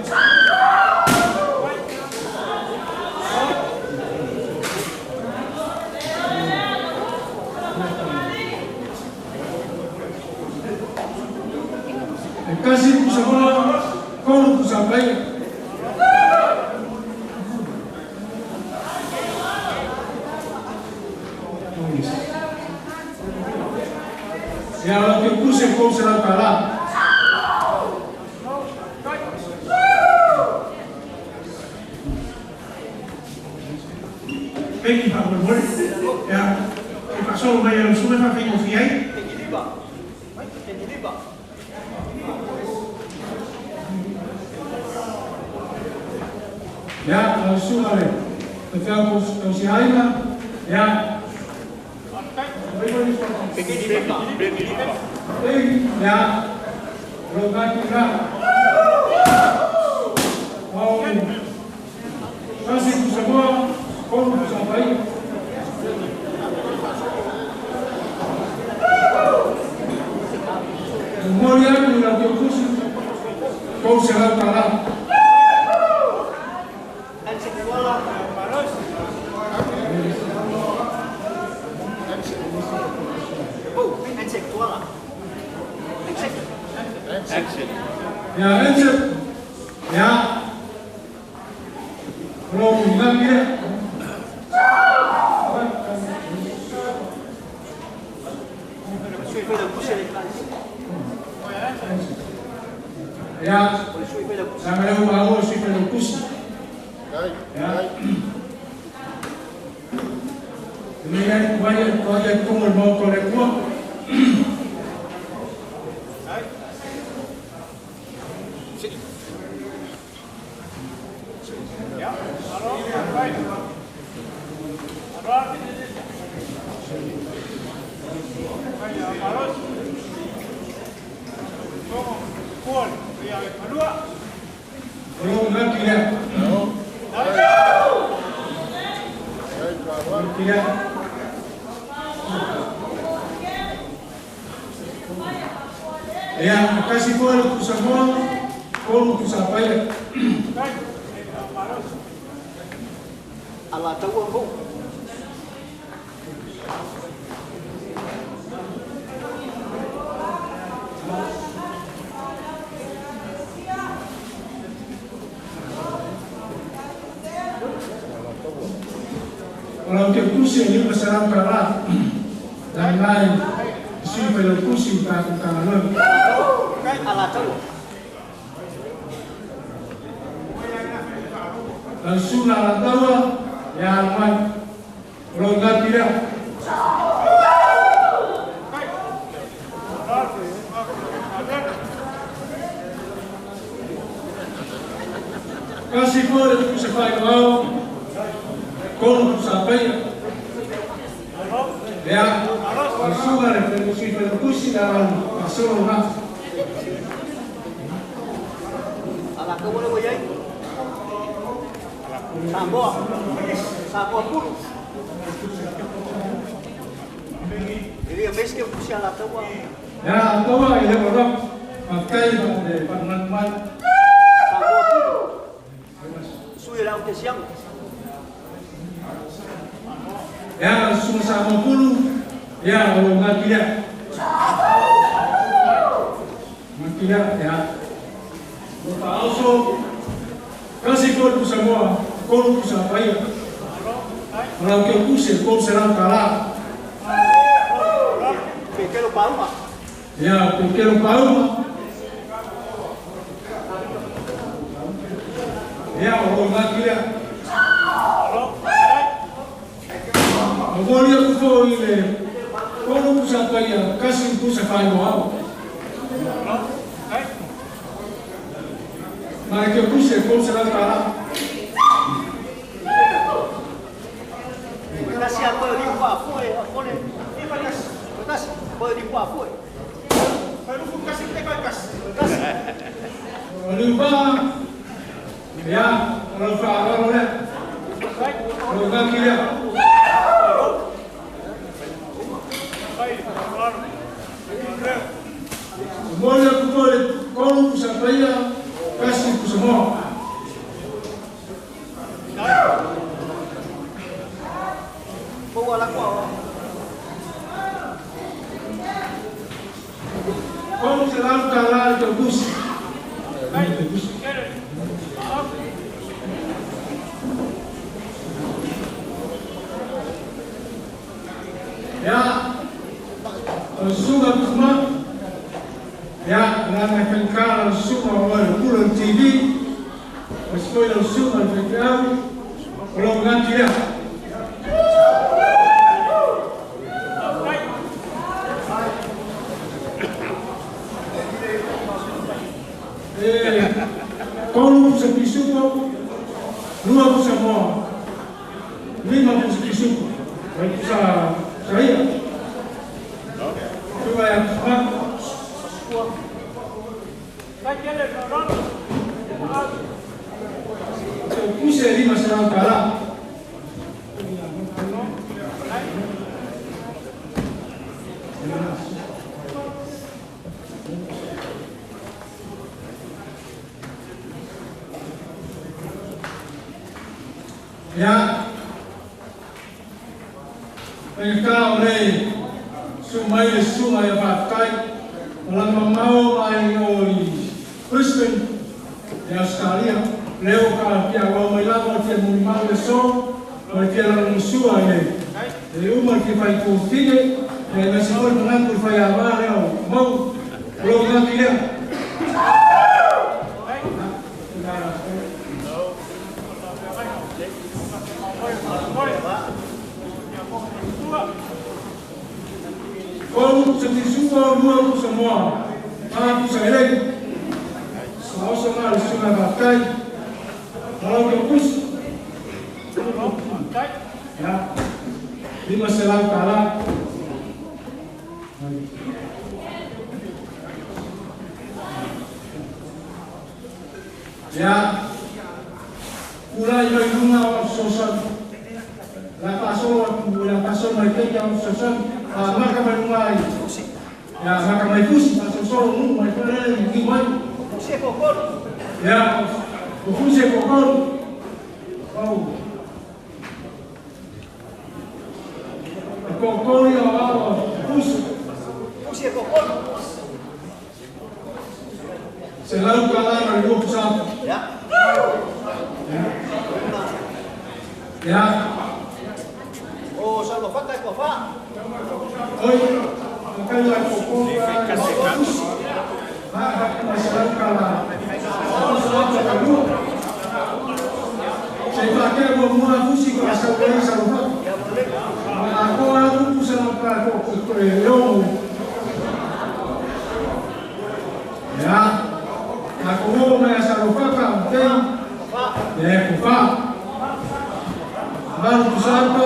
Kasi kusamoa kolu kusapai. Ya lo que puse con se la para. Pengi pa boleh. Ya, que pasó vaya lo sube pa pengi fiai. Ya, lo sube. Te feo si hay ya. Ya, lo ngaki la. Oh, kasi kusamoa kolu kusapai. Moria ni la kusi kau será para. Ya, Enset. Ya. Lo ngaki ya. Ya. Sampai aku sui pelukus. Ya. Ini kan banyak banyak kumur mau kolekua. Ya, kasi kolu kusamoa, kolu kusapai. Ala tahu aku. Kalau ke kusi ini masalah kalah dan lain si pelo kusi tak kalah. Ala tahu. Langsung ala tahu ya aman. Kalau enggak tidak. Kasih kau kusapai kau. Kolu kusapai. Ya, langsung ada kusi pelo kusi dalam masuk rumah. Ala kau boleh boleh. Samoa, Samoa puru. Jadi mes ke kusi ala tahu. Ya, tahu ini orang pakai pada Samoa puru. Sudah siang. Ya sunga sa mapulu. Ya o ngakila. Ngakila ya. O paoso kasi ko pusa mo, ko pusa paia. Ora ke puse ko será kala. Pekelo pauma. Ya, pekelo pauma. Ya, o ngakila. O molia ku foi le kono pusa paia, kasi pusa fai mo au. Ma ke puse ko será kala. Kasi a koe liu pa foi, a kone. Kasi koe liu pa foi. Kasi te kai kasi. Kasi. Liu pa. Ya, ro fa ro le. Ro ga kila. Molia ku foi kono pusa paia, kasi pusa mo. Como será o canal de bus? Ya, suga kusma. Ya, lá na fencala suga o pulo TV. O escola suga o fencala. O longa. Tolu pusa pisupo, lua pusa moa, lima pusa pisupo, vai pusa saia. Tu vai a pusa. Puse lima será o calá. Ya, pengkau le sumai le sumai batai, lama mau mai oi Brisbane, ya Australia, leo ka pia wa mai lama tia muni mau le so, mai tia la musua le, le uma ki fai ku fige, le nasi foi mengaku fai awa leo mau, lo ngaki leo. Kolu pusa tisua, lua pusa moa, a pusa elei, saosa nga le sunga batai, malau ke pus. Ya, 500 tala. Ya, kulai mai lunga o sosan. La paso, mai peka o sosan. Maka mai lunga ai. Ya, maka mai fusi, paso solo mu mai pele ni mai. Fusi kokol. Ya, fusi kokol. Oh. Kokol ya, fusi. Fusi kokol. Selalu kalah dari dua pusat. Ya. Ya. Ya. Oh, salvo falta de cofá. Hoy, acá la cocó. Se va a quedar con una música hasta el país a lo Agora não puse na para o Ya. A como me salvo tem. É, cofá. Vamos salto.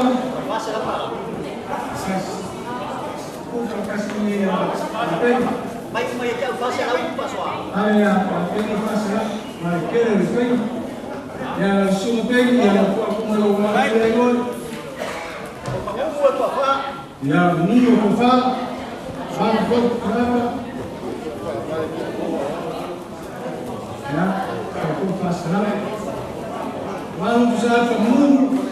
Mai mai ke fase la upa soa. Ai ya, ke fase la, mai ke le pe. Ya su pe ya ko ko lo ma le go. Ya mundo ko fa. Fa ko fa. Ya, ko fase la. Vamos usar para mundo.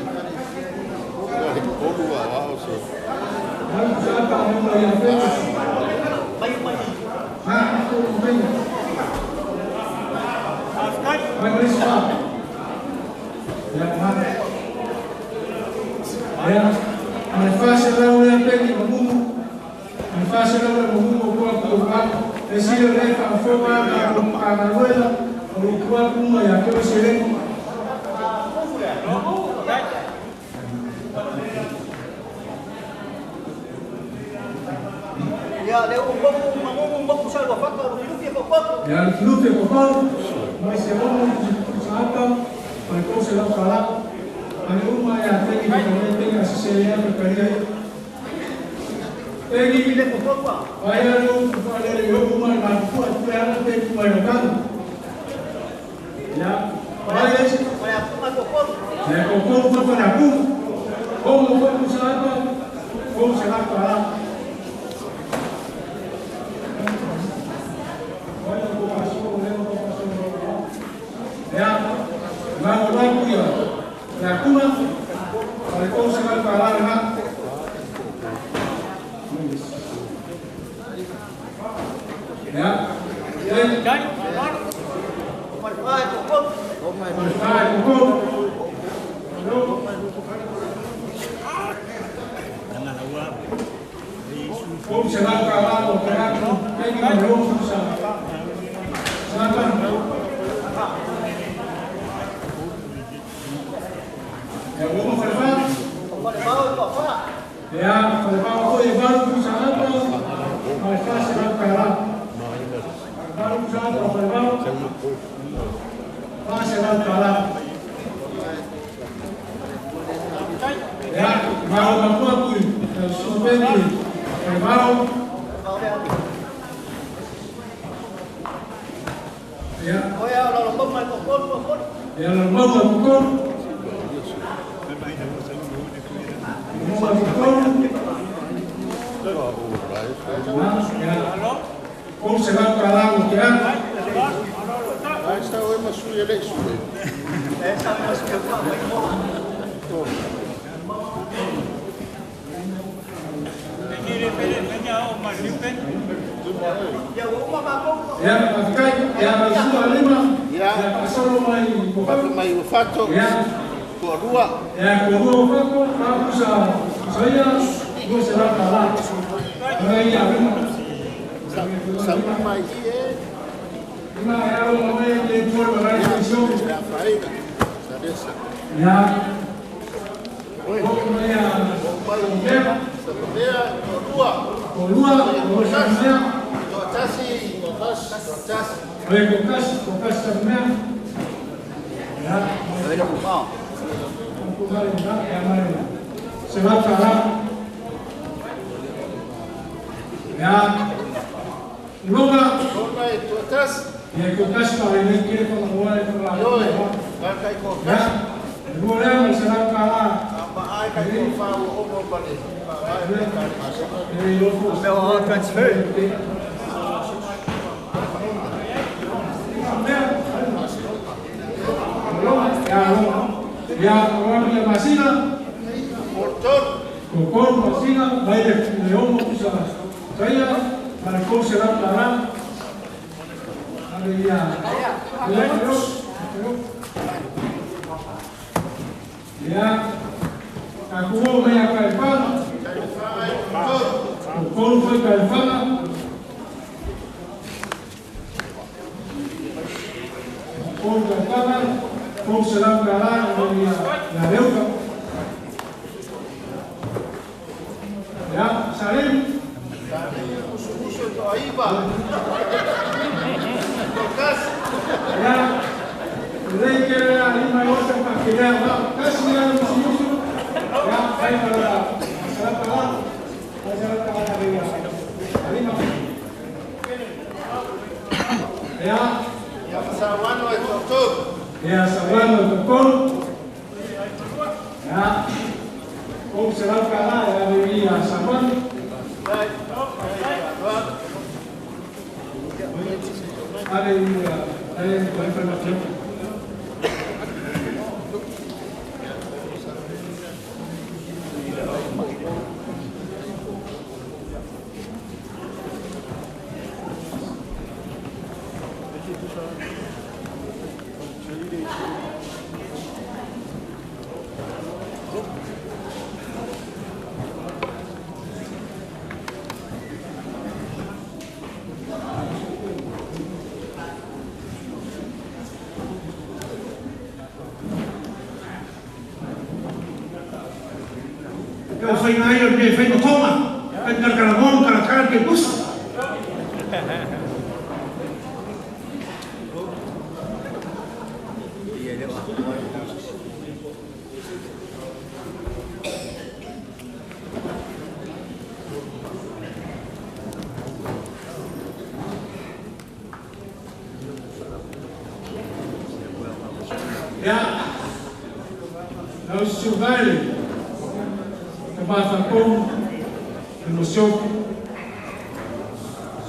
O whainga ai o le whainga tonga, kai karakara karakara ke pusa. Ia, lau siuvaile, te māwhakong, te mosioku.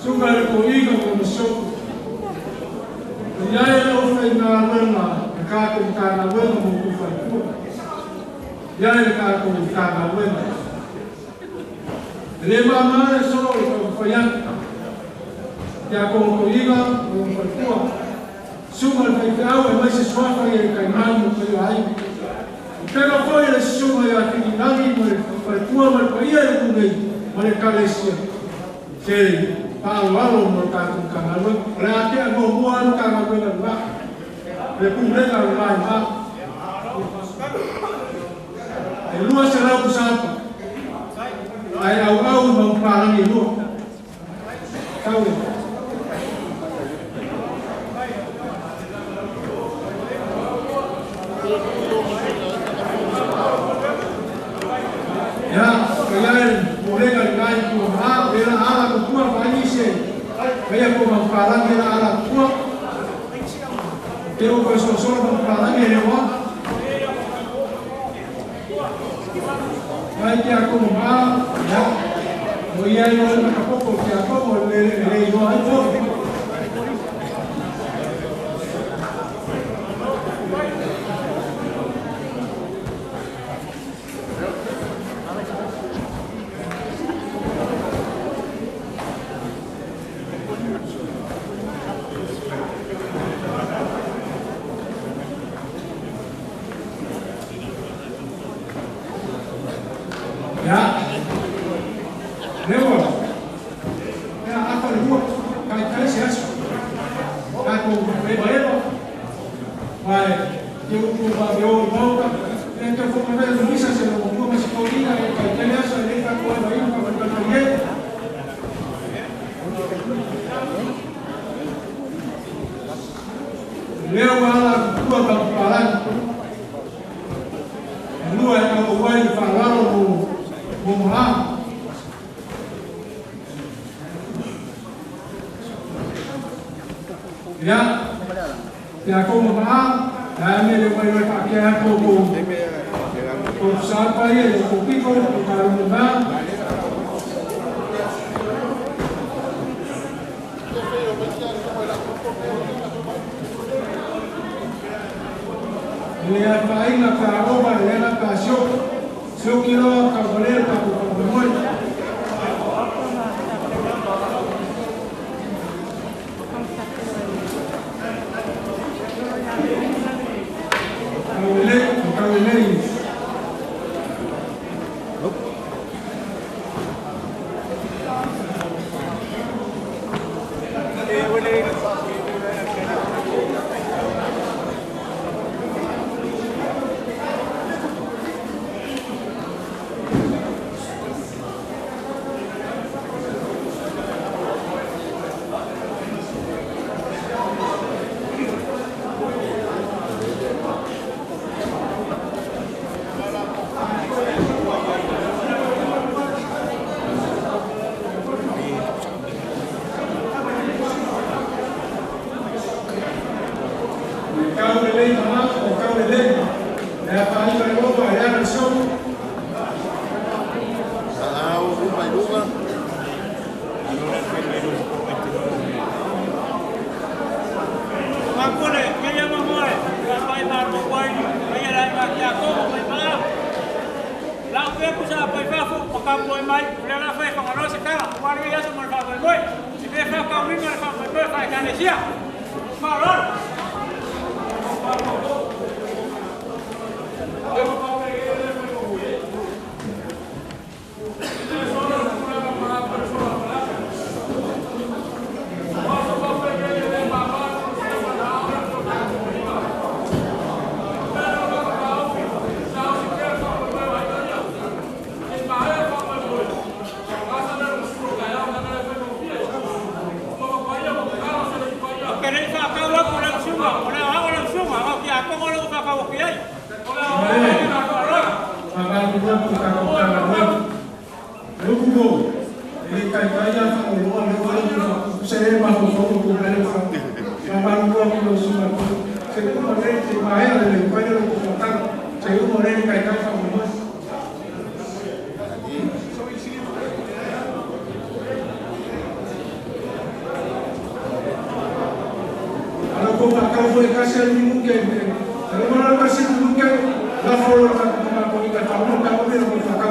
Suga le koiga mo mosioku. Te iai lau whainga aluenga, te kākou kāna wenga mo kuwhaipua. Iai le kākou kāna wenga. Te le maamare solo i kau whaiana. Te ako koiga mo kuwhaipua. Suga le whaifeau e mai se suafa i e kaimani mo kai ai. Pega foi le suga ia whirinangi mo le whaipua ma le paia le kunei ma le kalesia. Se paalo mo le kātou kāngaluega. O le atea mo mua anu kāngaluega lua. Le pulega le mai ma. E lua se lau kusapa. Ai au au ma uparangi lua. Tau e. Ia, kaya pulega le ngai tua ma, le la ala ko tua fa ni se. Kaya ko ma parangi la ala tua. Te o ko so so ma parangi le wa. Ai te ako ma, ya. Mo ia i o ka poko te ako mo le le yo ai to. Ya. Leo. Ya afa le hua. Kai kai se aso. Kai ko e ba. Vai. Te upu ba me o mauka. E te fo me le misa se lo mo ma se ko ina e kai kai aso le ka ko ba ina ka ka ye. Leo ala tua ka palan. Lua e ka o wai fa lalo mo mo Ya, te ako ma, ya me le wai wai pa ke ko ko. Ko sa pa ye ko piko ko ka lo ma. Le a pa ina pa roba le na pa sio. Sio kilo ka vole ka ko ko mo. ka Lukugo, ele kai kai ya fa lo lo lo lo se ma fo fo ko le fa ma ma lo lo su ma se ko le se ma ya le kai lo ko fa ta se ko le kai kai fa mo. Ala ko fa ka fo ka se ni mu ke le mo la ka se mu ke la fo lo ka ko ka fa mo ka ko le ko fa ka.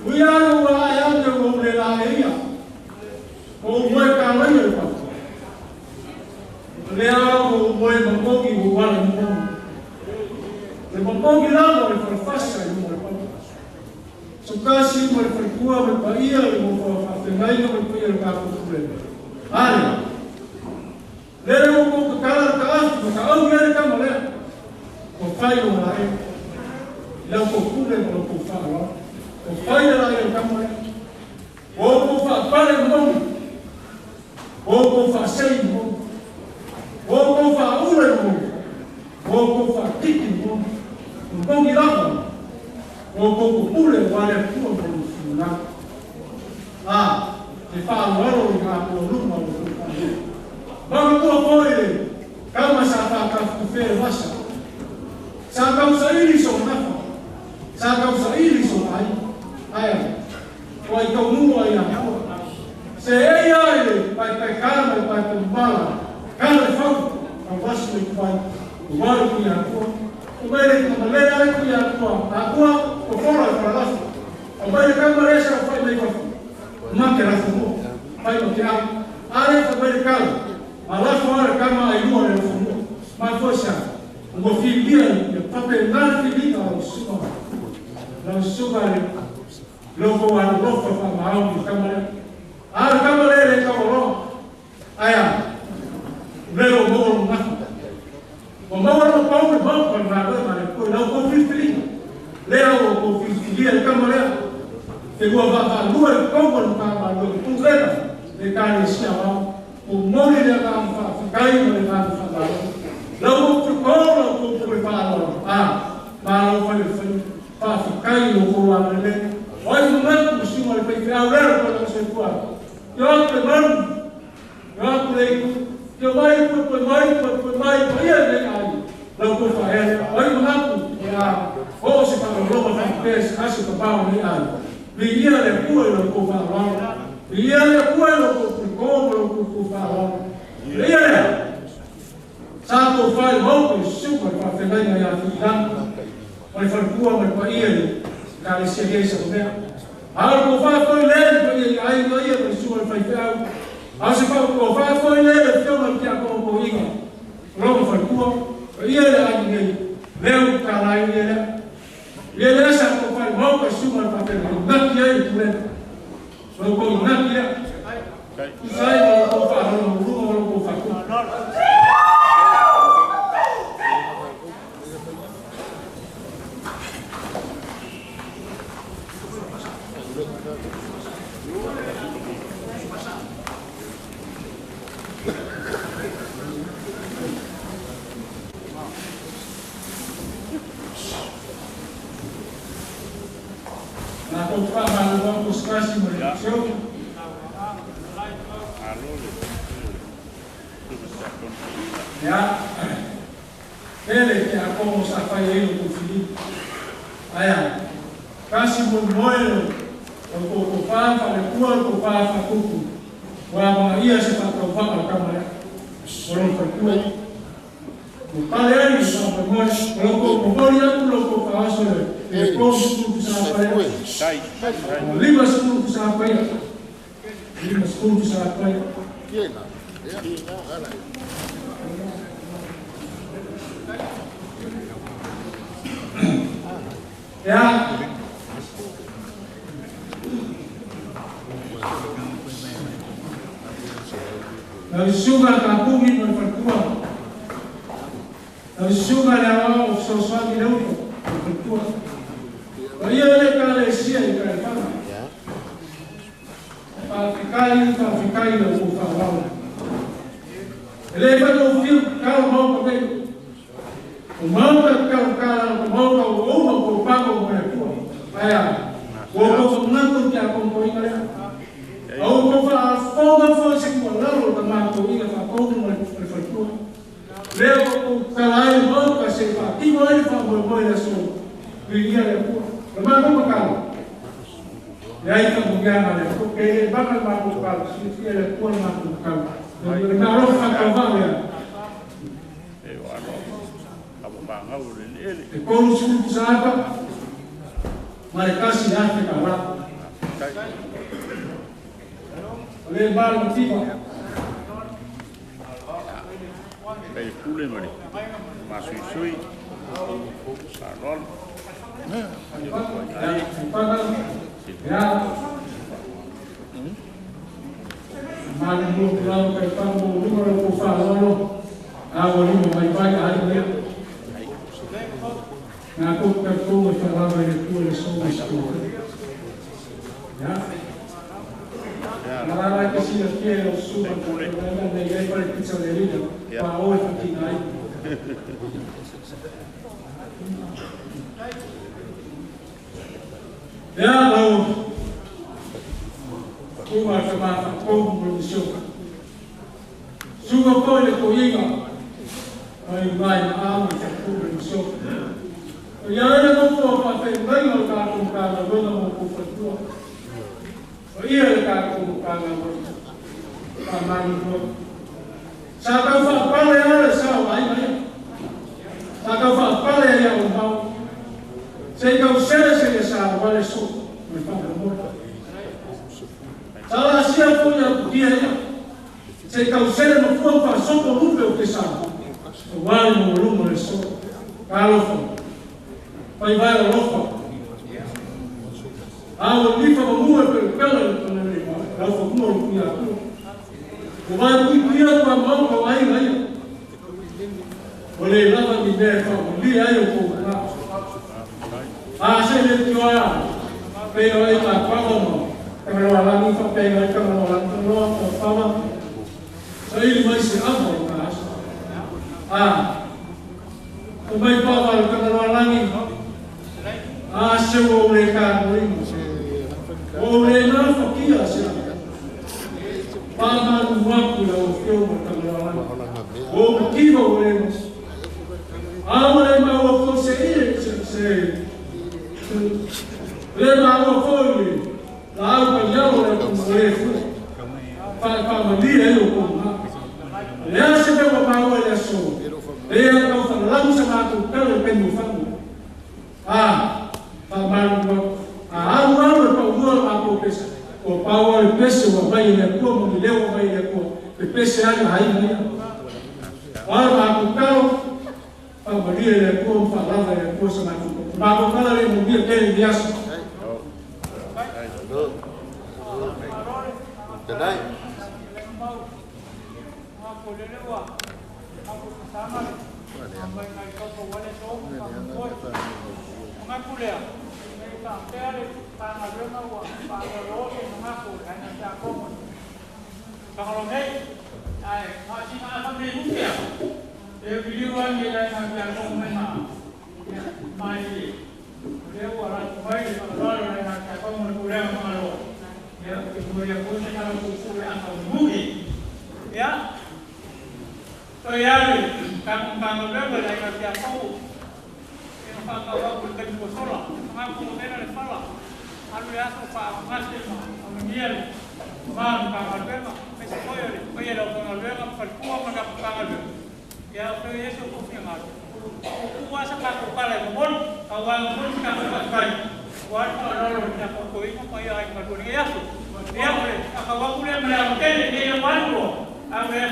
Ui alu ua ae ane ua ule la e ia. O moe ka lai le pa. Le a o moe mamogi ua wala mamogi. Le mamogi lava le falafasa i mo le pa. So kasi mo le falekua mo le paia le mo faafegaina mo le paia le tatou pulega. Ale. Lele ua kou kakala le taafi ma taau le kama lea. O fai o malae. I lau kou pule ma lau kou faaaloalo. O fai le lae le kama lea. O kou faapale mamogi. O kou faasei mamogi. O kou faaula mamogi. O kou faatiki mamogi. Mamogi lava. O kou pule o ale pua mo le finagalo. A, te faaaloalo i ngā pua luma o le kou faaaloalo. Maga pua foi le kama sa whaakafukufea le vasa. Sa kausaili so nafa. Sa kausaili so ai. Aia, o ai kaunua ai a. Se ei ai le pai pai kala mai pai kumbala. Kala le fau, au vasu le kuai. O waru kui a kua. O mai le kamalele ale kui a kua. A kua, o fora e wharalafu. O mai le kamale sa o whai mai wafu. Make rafu mo. Whai o te au. Ale whai mai le kala. Alafo ale kama ai lua le rafu mo. Mai foi sa. O mo filia le pape ngā filinga o suka. Lau suka le loko a lofa wha maau i kamale. A le kamale le kawaloa. Aia, leo mo o ngafu. O maua lo pau le mau pa ngā koe ma le koe lau kou filifilinga. Lea o kou filifilia le kamalea. Te lua whawhālua le kaua le kā mālua le pūlena le kāne sia wao. O mori le ngā whawhikai ma le ngā whawhālua. Lau kou pukō lau kou pukore whālua. A, mālau whai le whai whawhikai o kou alele. O ai mangatu musinga le whai whiau rero koe lau se kua. Te aku le manu, te aku le iku, te mai koe koe mai koe koe mai koe ia le ai. Lau kou whaele, o ai mangatu e a, o se whakaloma whakapea se ase papao nei ai. Vi ia le pua i lau kou whaaloalo. Vi ia le pua i lau kou pukō ma lau kou whaaloalo. Le ia lea, sa kou whai mau koe suka le whawhengainga ia whiilanga. O le whalekua ma le paia i ka le sia sa mea. A o kou whaafoi le le paia i ai nga ia ma le suka le whaiwheau. A o se kou whaafoi le le whionga le kia kou kou inga. Ronga whalekua, paia le ai nei, leo ka lai ia lea. Ia lea sa kou whai mau koe suka le whawhengainga. Ngaki ai le pulena. Lau kou ngaki lea. Tusai ma lau kou whaalono mulunga ma lau kou whakua. Na kou whaamalu au kuskasi mo le kuseu. Ia, pele te akongo sa whai ei o kou whili. Aia, kasi mo moe o kou kou whaawha le kua o kou whaawha kuku. Wa mga ia se whakauwhaka o kama lea. O lou whaikua. O pale ai o sa moe. O lou kou momori aku lou kou whaaso le. Le kou sukuru sa whaia. O lima sukuru sa whaia. Lima sukuru sa whaia. Ia. Lau suga ka pungi mo whalekua. Lau suga le awao o fesoasoani le uto mo whalekua. O ia le ka le sia i ka le whanga. Whawhikai, whawhikai lau kou whaaloalo. E le whai o whiu kalo mau ka tei. O mau ka kalo kala o mau ka o uma o pako mo le kua. Aia, o kou whamanatu ki a kou inga lea. Au kou whaafonga fo se kua lalo ka mātou inga whakoumu mo le whalekua. Lea o kou kala ai mau ka se whaatino ai whamoemoe le aso. Vì ia le kua. Le mātou makalo. Le ai ka mungiana le kua. Ke le baka le mātou kalo. Si le kua le mātou makalo. Le māro whakauwha lea. E koru sulu kusaapa, ma le kasi le afe ka wala. Le mal motivo. Kai pule mani. Masui sui. Sarol. Ya. Malu lau kai pangu numero ko fa lolo. A o limo mai pai ai me. Na ko ka ko fa la le ku le so sto. Ya. La la che si fiero su la nei ei per pizza de lina. Pa o fatina ai. Ya lo kuma ka ma ko mo so. Suga ko le ko inga. Ai mai a mo ka ko mo so. Ya le ko ko pa te mai o ka ko ka la lo mo ko fa tu. O ia le ka ko ka la mo. Pa mai ko. Sa ka fa pa le ala sa mai mai. Sa ka fa pa le ia o mau. Se ka o sere se sa vale so. Me fa mo. Sa la sia fo ia dia ia. Se ka o sere mo fo pa so ko lupe o que sa. O vale mo lumo le so. Kalofo. Pai vai o lofa. A o lifa mo mua pelo pelo le le lofa mo lo ia tu. O vai pui pui pa mo ko ai ai. O le lava mi ne fa o li ai o ko na. A se le tio a. Pero ai ma pa mo. Ka lo ala ni fa pe ai ka lo ala no ko pa ma. Sai mai se a mo ka. A o mai pa va ka lo ala ni. A se o le ka mo. O le na fa kia se. Pa ma nu wa ku la o fio mo ka lo ala. O ki o le mo. A o le ma o ko se se le ma o ko le. La o ka ya o le ko le fu. Pa pa ma li e o ko na. Le a se pe o pa o le so. Le a ka fa la mu sa ma ko pe le pe mu fa mu. A pa ma ko a a u a le pa u a ko pe sa. O pa o le pe se o vai le ko mo le o vai le ko. Pe pe se a ai mai. A ma ko ka pa ma li le ko fa la le ko sa ma ko. Ma ko ka le mo bi ke le dia so. Tonight. Ya. So ya, ka kang le ba la ka ko. E fa ka wa ku te ko sola. Ma ku me le fala. Alu ya so fa ma se ma. Ma ma ka ka le ma. Me se ko yo le. Ko ye lo ka le ma fa ku ma ka ka le. Ya so ye so ko fi ma. Ku wa sa ka ko pa le mo. Ka wa mo ka ka ka. Wa ka lo lo ya ko ko i ko ya ai ka ko ni ya so. Ya le ka wa ku le ma le te ni ya wa lo. A ver,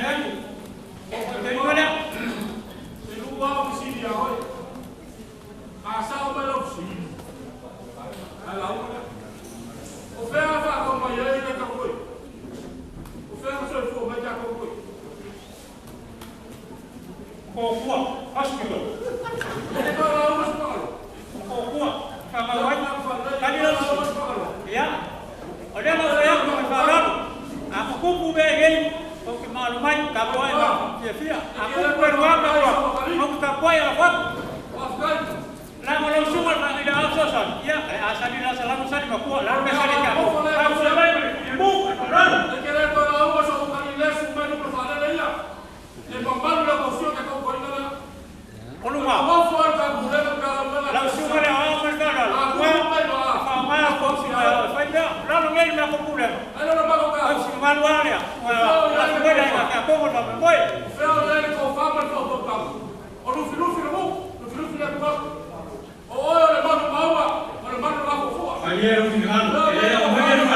Ayer un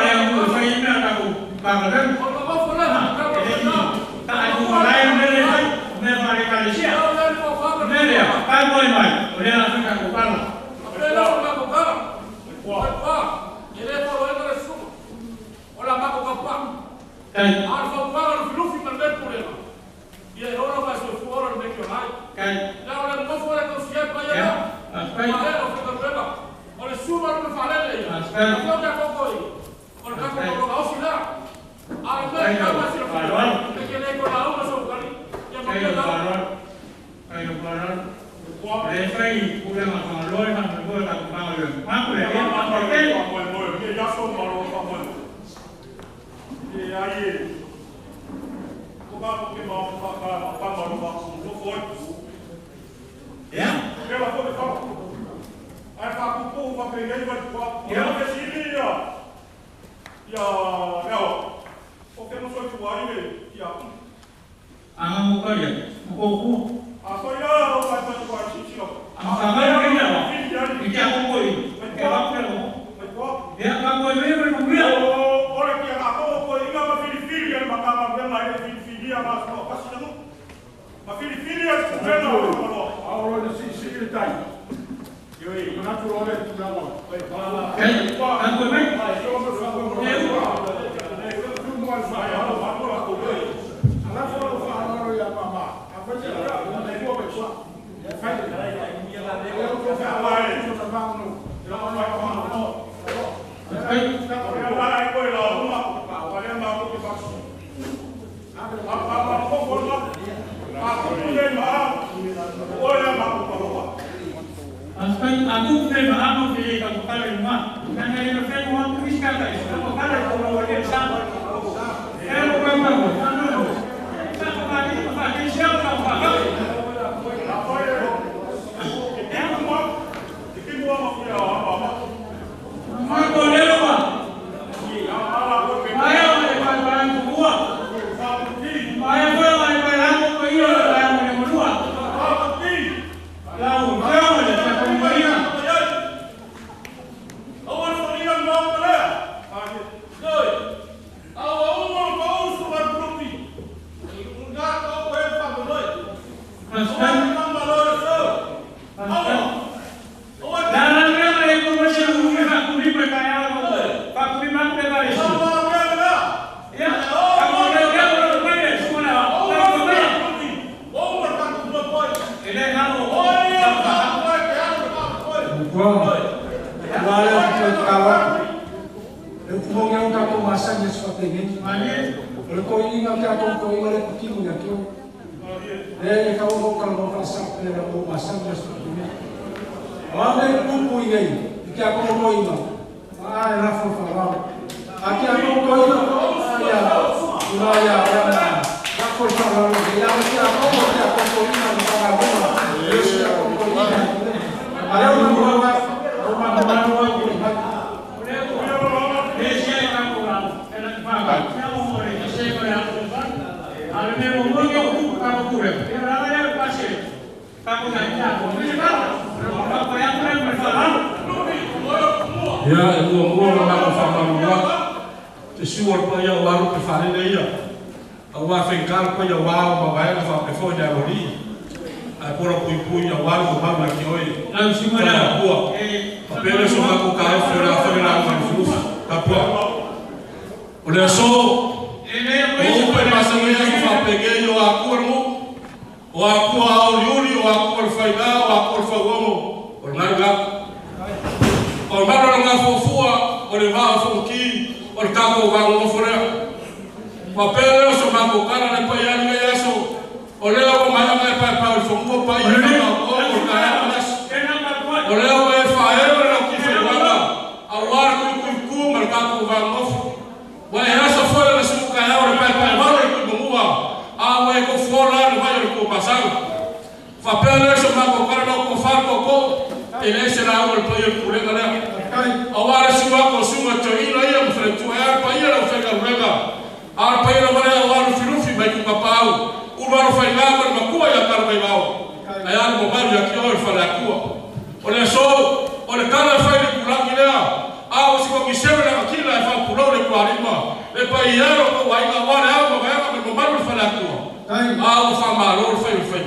Le pa ia lo ko ai nga wale au ma ga ma ma ma fa la tua. A o fa ma lo fa fa.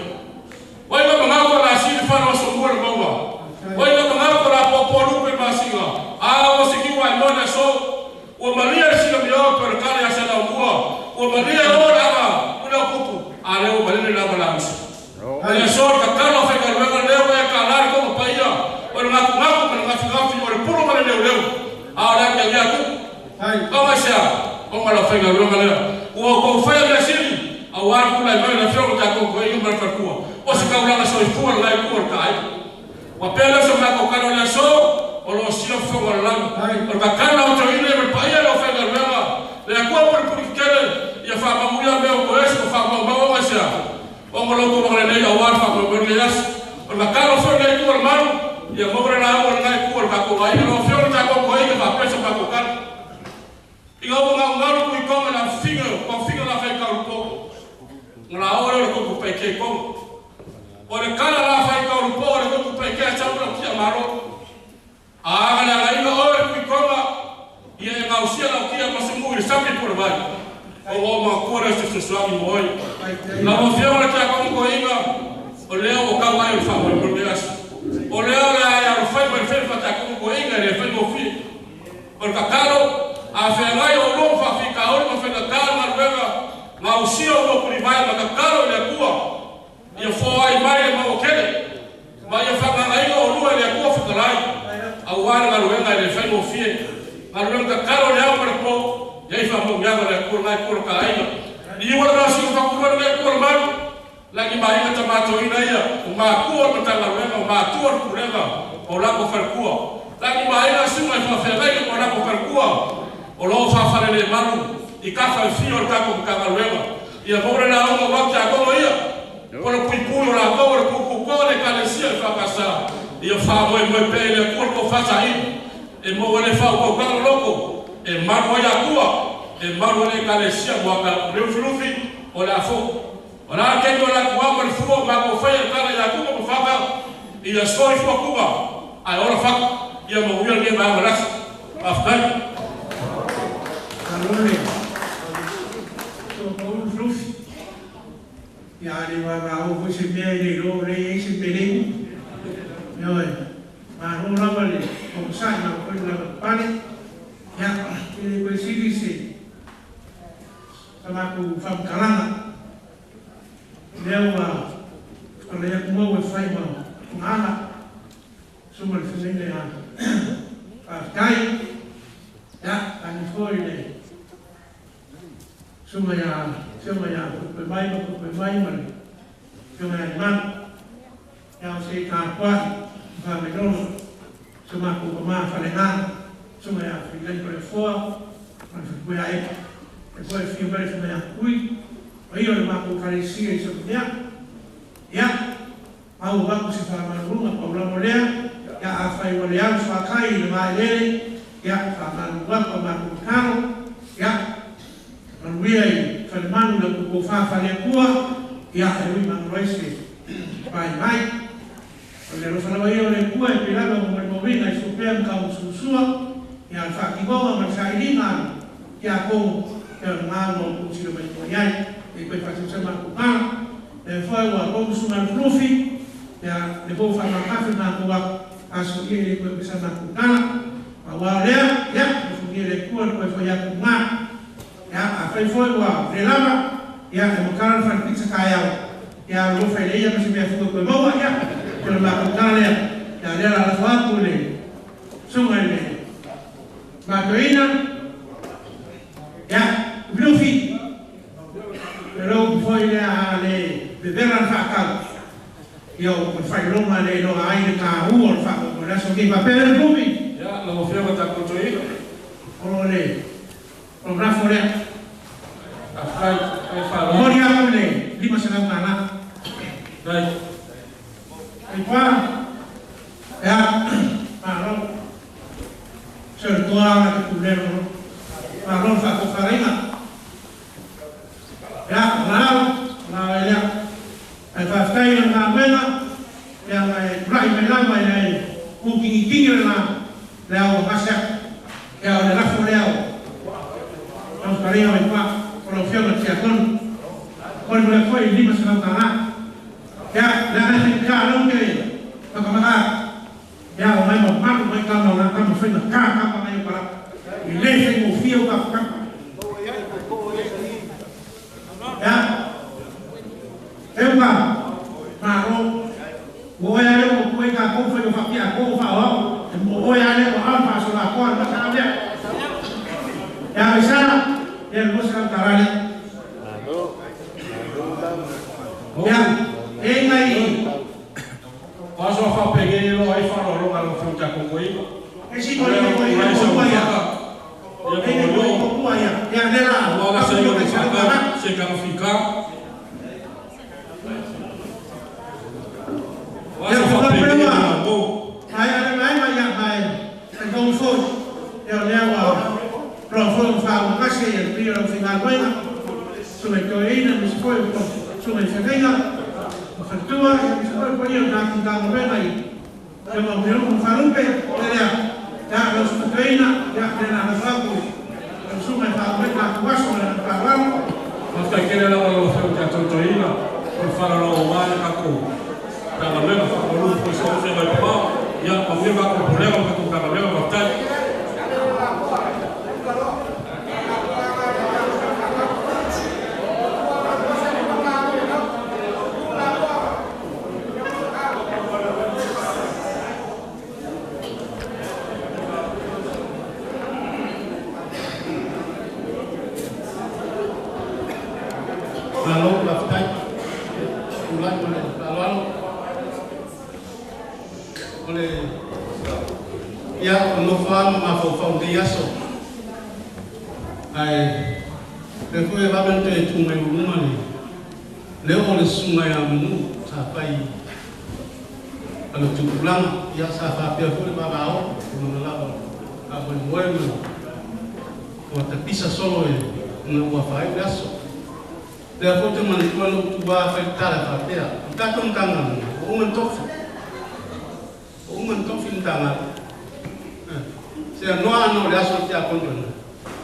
Wai ma nga ko la si fa no so mo le maua. Wai ma nga ko la po po lu pe ma singa. A o se ki wa no na so. O Maria si lo mio per kale a sa la mua. O Maria o la ma una kupu. A le o Maria la ma la. Le so ka kalo fa ka le le wa ka la ko pa ia. O nga ku nga ku nga fi nga fi o le puro ma le leu. A la ka ya ku. Ai. O ma sia. O ma la fa ka le ma le. O ko fa ya si. A wa ku la ma la fio ka ko ko i ma fa ku. O se ka ula so i fu la i ku ka ai. Wa pe la so ma ko ka le so o lo si lo fo la. O ka ka la o to ile me pa ia lo fa ka le ma. Le ku por por que ia fa ma mu ia me o ko es ko fa ma ma wa sia. O mo lo ko le le o wa fa ko le yas. O ka ka lo fo le ku ma ia mo la o la ku ka ko ai lo fio ka ko ko i ka pe so ka ko ka. I ga o nga nga ku i ko la finger, ko finger la fa ka ko. La o le ko ku pe ke ko. O le kala la fa ka ko le ko ku pe ke sa ko ki amaro. A ga la i o le ku ko ma ia nga o sia la ki ma se mu i sa pe por vai. O o ma ko re se se so mi moi. La o fio la ka ko ko inga. O le o ka vai o fa o le as. O le o la ya o fa o fe fa ta ko ko inga le fa o fi. O ka kalo a fe ngai o lo fa fi ka o ma fe ka ma luega. Ma o sia o ku vai ma ka kalo le kua. Ia fo ai mai ma o kele. Ma ia fa ngai o lu le kua fa kalai. A wa la luega le fa o fi. Ma luega ka kalo le au ma ko. Ia fa mo ya le ku ngai ku ka ai. Ni wa la si fa ku le ku ma. La ki mai ka tamato ina ia. O ma ku o ta la luega o ma tu o ku leva. O la ko fa ku. La ki mai la si ma fa fe ngai o la ko fa ku. O lo fa fa le malu. I ka fa fi o ka ko ka luega. Ia mo la o wa ka ko ia. O lo pui o la ko o ku ko le ka le sia fa ka sa. Ia fa mo mo pe le ku ko fa sa i. E mo le fa o ka loko. E ma mo ya kua. E ma mo le ka le sia mo ka le flufi o la fo. O la ke ko la ku ma le fu ma ko fa ya ka ya ku ko fa ka. Ia so i fa ku ba. Ai ora fa ia mo ia le ma la. Afkan. Alone. Ia le wa ma o se me le lo le se pele. Yo ma no la vale o sa na ko la pane. Ya le ko si si. Sama ku fam kalanga. Le wa o le ku mo fai ma ngana. Suma le fai le ha. Afkai. Ya ani foi le. Suma ya pe mai ma suma ya man ya se ka kwa fa me no suma ko ma fa le na suma ya fi le ko fo ma fi ko ya e ko fi ba suma ya kui o io le ma ko ka si e so ya ya au ba ko se fa ma runga pa la molea ya a fa i le ya fa kai le ma le ya fa ma ba pa ma ko ka ya Manuia i whalemanu la kuko whawhale kua, ia e ui manuaise pai mai. O le rofalawa ia o le kua e pilanga mo le mawina i supea mga ususua, ia al whakigonga ma sailinga, ia kou ia o ngā mo kusilo mai kua iai, e koe whatusa makukana, le whai ua kou sunga lufi, ia le pou whamakafi ngā kua aso ia le koe pesa makukana, ma wā lea, ia, le fungia le kua le koe whai aku ngā. Ya, a fai foi ua relava, ya, e mo kala fa pizza kai au. Ya lo fai le ya se me fu ko mo ya. Ko la ko kala ya. Ya le la fa ku le. Sunga le. Ma toina. Ya, blufi. Pero foi le a le bebera fa ka. Yo ko fai lo ma le lo ai le ka u o fa ko la so ki papel blufi. Ya, lo fio ka ta ko toi. O le. O brafo le. Afai, ai fa. Moria le, lima se la mana. Dai. E qua ya, ma no. Se il toa che culero. Ma non fa ko farina. Ya, la ya. E fa stai na mena. Ya ma rai me la ma ya. Ku kingi kingi la. La o kasa. Ya o le rafo le o. Ang Paringa mai pa o lau fioga tiakono. O le mea foi 500 tala. Ia, le ana fai ka lau ke makamaka. Ia, o mai mamalu mai kama o la kama fai na ka kama mai o pala. I le fai mo fia o ka kama. Ia, e uka, maro, o oia le o kue ka kou fai o whapia kou wha o, e mo oia le o alfa so la koa ma sa lea. Ia, isara, ia le mosa tarale. Ia, e ngai. Paso a whapege lo ai wharoro ngā lo whio te koko i. E si kore mo i le koko ia. E le koko ia. Ia, le la. Wala se yo le whaka, se ka whika. Ia, whakapere wa. Ai, ai, mai, mai, ia, mai. E kong fo. Ia, lea wa. Ro fo wha wakase ia pia ro whinga koenga. Sungai toeina, misi foi, sungai whengainga. O whantua, ia misi foi, po ia nā ki tānga wena i. Ia ma meo mo wharupe, ia lea. Ia, ro sungai toeina, ia, lea nā whaku. Ro sungai wha weka kuaso, lea nā wharu. Whaftai kere lawa lo whio te atotoina, o le whararo o wāne kako. Tānga wena, whakaru, fo sa ofe mai pā. Ia, ma meo kako polewa, kako tānga wena, whaftai. Malo laftai ulai male alo ole ia no fa ma fo fa de yaso ai le fo e va ben te tu mai uma le le o le sunga ya mu sa pai alo tu pulang ia sa fa pe fo le ba ba o no la ba ka bo mo o te pisa solo e na ua fa e yaso. Lea fo te manatua lou tuā faitala faapea, o tatou matagaluega, o uma tofi. O uma tofi matagaluega. Se anoa ana o le aso o le tiakono toina,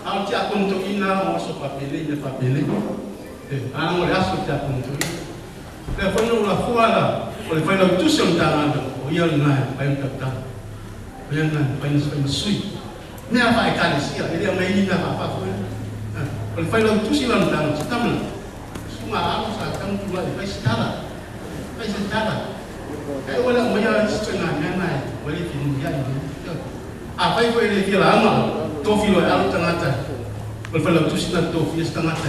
a o le tiakono toina o aso faapelei mea faapelei. Ana o le aso o le tiakono toina. Lea foi na ulafoa la, o le failautusi o le matagaluega, o ia lena e mafai ona tautala. O ia lena e mafai ona sui. Mea faekalesia, e le aumaini mea faafafo ea. O le failautusi la o le matagaluega, se tamana. Sunga alo sa tang tula e fai se tala. Fai se tala. E wala o ia se tuna mea nai, wale finu ia i. A fai foi le fia la ama, tofi lo alo tangata. O le failautusi na tofi e se tangata.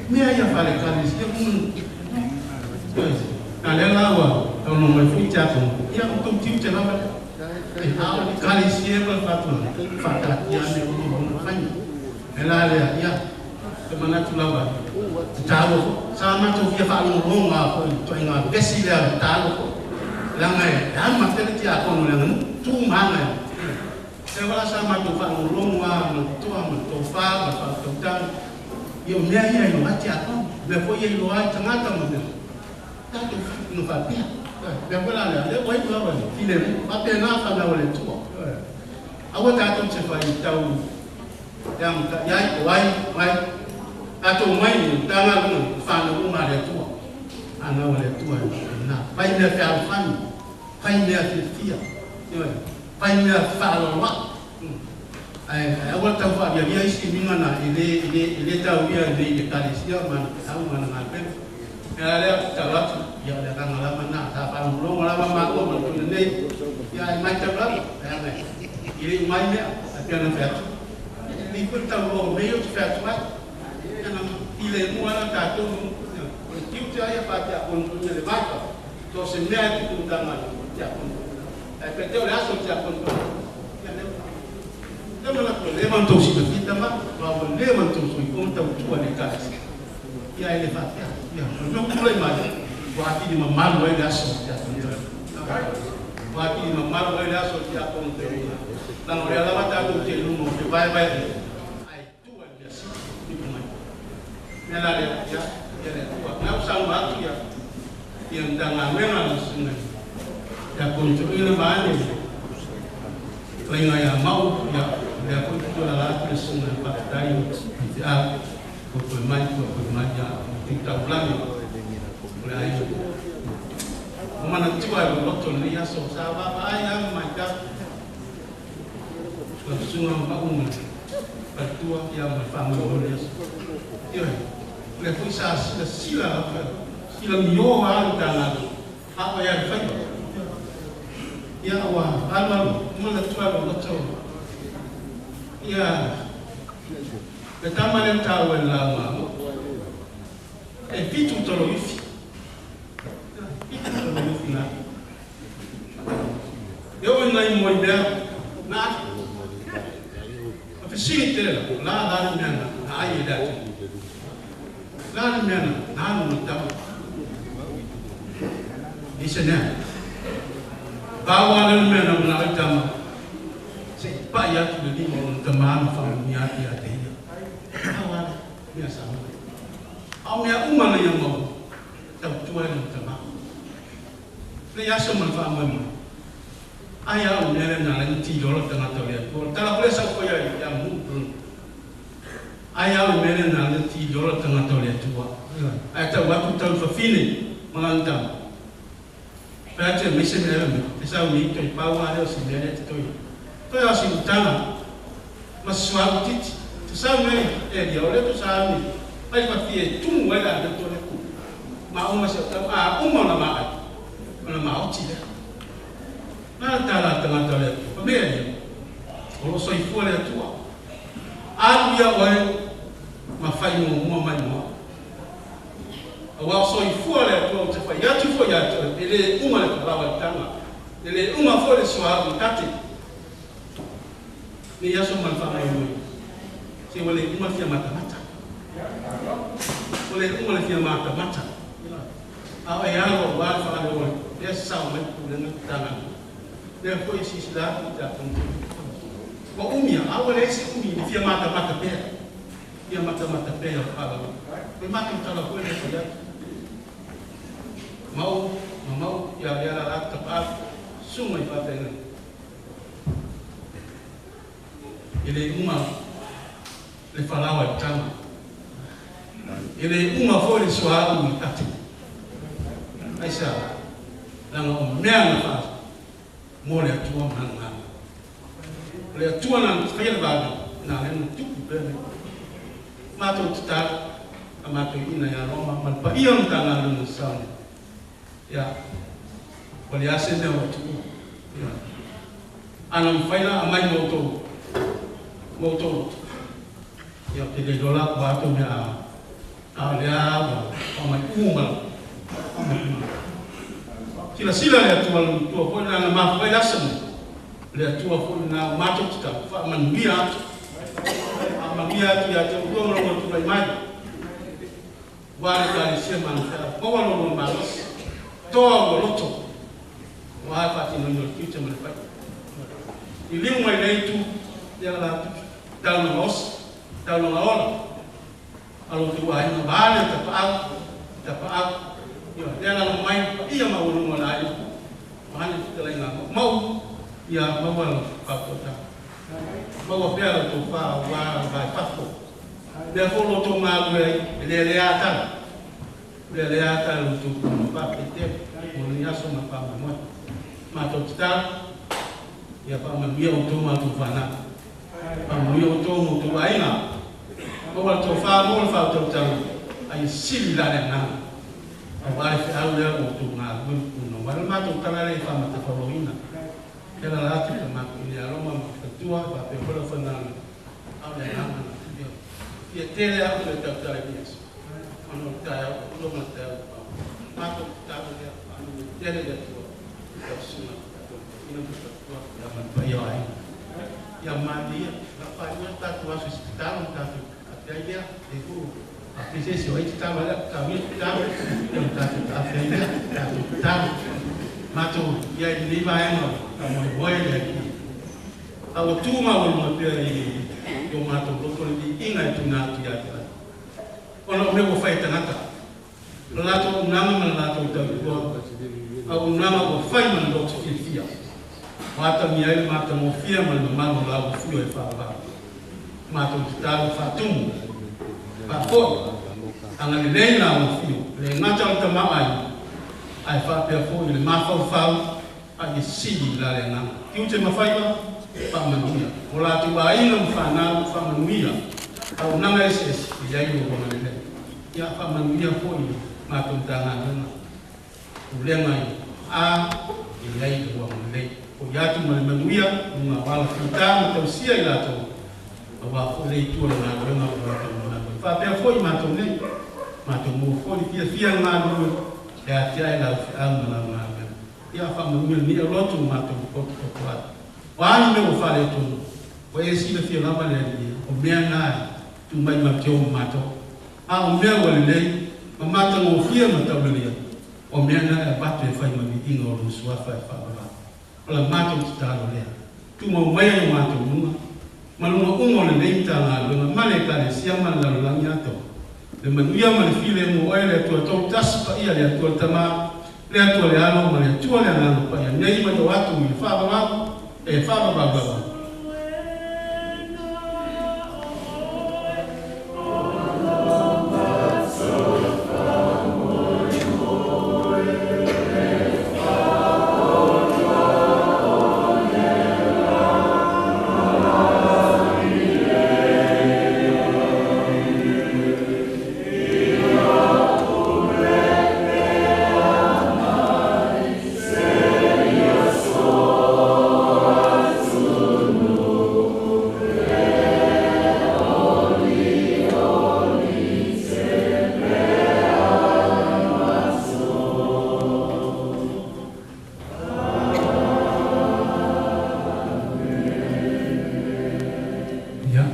Mea ia fale kale, ia kumu. Na lea la ua, tau no mai fui te akono. Ia o tau tiu te lava. E ao le kale si e ma fatua. Whakatia me o no whai. E la lea, ia. Te manatu lava. Te tālo fo. Sa matou fia whaalongolonga fo i toenga vesi lea te tālo fo. Langa e, ama tele tiakono langa nu, tū mahanga e. Te wala sa matou whaalongolonga, ma toa, ma tōwha, ma whaatautanga. Ia o mea ia i loa tiakono. Mea fo ia i loa i tangata ma mea. Tātou no whapea. Mea fo la lea, lea wai kua wale. File mu, whapea ngā whanau o le tua. Aua tātou te whai tau, iai, o ai, mai. Ato mai ni tanga lunga whanau uma le atua. Ana o le atua e nā. Pai mea whealofani, pai mea fiafia, pai mea whaaloloa. Ai aua tau whaavia isi minga na e le tau ia i le kalesia mana pe au mana ngā pepe. Ea lea tau atu, ia le ranga lama nā, tā whaalongolongo lama mākua mana tuna nei. Ia e mai tau lama, ea ngai. I le umai mea, a pia na wheatu. E le koe tau o mei o te wheatu ai. I le mua na tātou, o le tiu te aia pā te akono tuina le maika, tō se mea e tuku tanga te akono. Ai pe te o le aso te akono tuina. Ia leo. Le mana kua le man tō sita fita ma, ma o le man tō sui kong tau tua le kāsi. Ia e le whātea. Ia, o mea kula i mai, o atini mamalu ai le aso te akono tuina. O atini mamalu ai le aso te akono tuina. Langa o lea lava tātou te lumo, te vai vai. Ai tua i mea si, ipu mai. Mea la lea, ia, ia le tua. Ngā usau atu ia, ia mtanga wenga la sunga. Ia kontuina maane, lainga ia mau, ia, lea koe kutua la atu le sunga, pakatai, i te au. Ko mai ko mai ya ti taulagi o le aiga. O manatua e loto lenei aso sa vaavaai lava ma maitau lau susuga ma maʻu ma le faletua ia ma le faamoemoe le aso. Ioe, o lea foi sa silasila lava silamio lava le Matagaluega a o ia le faiva. Ia ua alualu manatua e lou loto ia le tama lea na taua i le lauga a Mo'u. E 7 toloifi. 7 toloifi na. E oo ina i moi mea na atu. Ma fesili tele la, la la le mea na ai e le atunuu. La le mea na alu ma le tama. I se nea. Pau lava lea o le mea na manao ai tama, se i pai atu le lima o lona tamā ma faamanuia atu ia te ia. Pau lava lea mea sa maua. A o mea uma na ia maua, tautua ai lona tamā. Nei aso ma le faamoemoe. Ai a o le mea lea na ala ai ona tilola le tagata o le Atua. O le tala foi lea sa ou faia ia Mu'u Bruno. Ai a o le mea lea na ala ai ona tilola le tagata o le Atua. Ae tau atu tau i fafine ma lana tama. Fai atu e aumai se mea e te sau nei toe pau lava lea o si mea lea te toe toe lava o si utaga ma si suauu titi. Te sau nei e lia o lea to sa au nei mai fafie e tumu ai le atoto lea ma uma si au tama a uma ona ma ai ona maoti lea. Na le tala a le tagata o le Atua, fa mea ia, o lo o soifua le Atua. Alu ia oe ma fai muamua mai mo au. Aua o soifua le Atua ou te fai atu foi ia te oe, e le uma le falaoa i le taga, e le uma foi le suauu i le tate. Nei aso ma le faamoemoe, se ua le uma le fia matamata. Ua le uma le fia matamata. A o e alo aua le faaleo o lea sasao mai le pulega le Matagaluega. Lea foi e silasila atu i tatou Ua umi a, a ua leai se umi i le fia matamata pea. Fia matamata pea i lau faalalo. O le matou tala foi lea fai atu. Mau, ma mau, ia lea la la tapaau, susuga i faafeagaiga. E le uma le falaoa i le tama. E le uma foi le suauu i le tate. Aisea? Leaga o mea na faa mo le Atua ma lana galuega. O le Atua na faia le vave, na lea na tupu pea mea. Matou tatalo a matou iina ia Roma ma le paia o le Matagaluega o Sao nei. Ia, ua leai se mea ua tuua. Ia, ana mafai la aumai ma outou, ma outou loto. Ia, ou te le iloa la po o a outou mea a, a o lea ua aumai uma lava. Aumai uma lava. Silasila le Atua lona Matua foi lena na mafua ai le aso nei. O le Atua foi lena ua matou tatalo, faamanuia atu. Faamanuia atu ia te oulua ma lou tulai mai. Aua le Ekalesia ma ana feau, maua lo lua malosi, toa ua loto, aua le faatinoina o le tiute ma le faiva. Liliu mai lea itu, ia la tupu, taulaga osi, taulaga ola, a lo outou aiga vaale o tapaau, tapaau, ioe, lea lalo mai le paia maualuga o le aiga, vaale le fetalaiga a Maumau, ia maua lau faautautaga. Maua pea la outou fa aua le va i fafo. Lea foi o lo outou galulue ai, e lealea a tala, lealea a tala i lo outou tulaga faafetai tele mo lenei aso ma le faamoemoe. Matou tatalo, ia faamanuia outou ma a outou fanau. Faamanuia outou ma outou aiga. Maua le tofa, maua le faautautaga, a ia sili la le agaga aua le feau lea ua outou galulue ma punonou ai. O le matou tala lea i faamatafauloina. Ia la atu i le matou ine Roma ma faletua faapea foi le aufaigaluega a o le agaga na ioe. Fia tele au toe tautala i lenei aso ona o le taeao ua uma ma le taeao ua pau. Matou tatalo lea faamanuia tele le Atua i lau susuga tatou toeaina ma faletua ia ma le paia o aiga. Ia malie la faaiu atu tatou aso i se tatalo ma tatou taape ai lea e tuu faapea se isi o ai tatalo ai le a tatalo ia tatalo ia ma tatou taape ai lea tatou tatalo. Matou i ai i lenei vaega o le faamoemoe le Alii, a ua tu maualuga pea i o matou loto le viiga e tuuina atu ia te oe, ona o mea ua fai e tagata, o le latou auaunaga ma le latou tautua, auaunaga ua fai ma le loto fiafia, ua atagia ai le matagofie ma le mamalu o la ua fua e faavavau. Matou tatalo faatumu. Faafoi agalelei la afio le gata o le tamaoaiga ae faapea foʻi le mafaufau a ia sili la le agaga tiute ma faiva faamanuia o latou aiga ma fanau faamanuia auaunaga eseese i ai lou agalelei. Ia faamanuia foʻi matou Matagaluega pulega i a i ai lou agalelei foʻi atu ma le manuia luga o ala fita ma tausia i latou auā foʻi le itu o le galuega ua latou manatu ai. Faapea foʻi matou nei matou maua foʻi le fiafia le galulue e atiae lau feau ma lau galuega. Ia faamanuia lenei aulotu matou potopoto atu. O a ni mea ua faaletonu ua e silafia lava le Alii o mea na e tumai matou te o ma matou. A o mea ua lelei ma matagofie ma taulelea o mea na e avatu e fai ma viiga o lou suafa e faavavau. O la matou tatalo lea. Tumau maia i o matou luga ma luga uma o lenei Matagaluega ma le Ekalesia ma le lalolagi atoa. Le manuia ma le filemu o oe le Atua Toatasi Paia, le Atua le Tama, le Atua le Alo ma le Atua le Agaga Paia, nei ma i o atu i le faavavau e faavavau lava. Ia,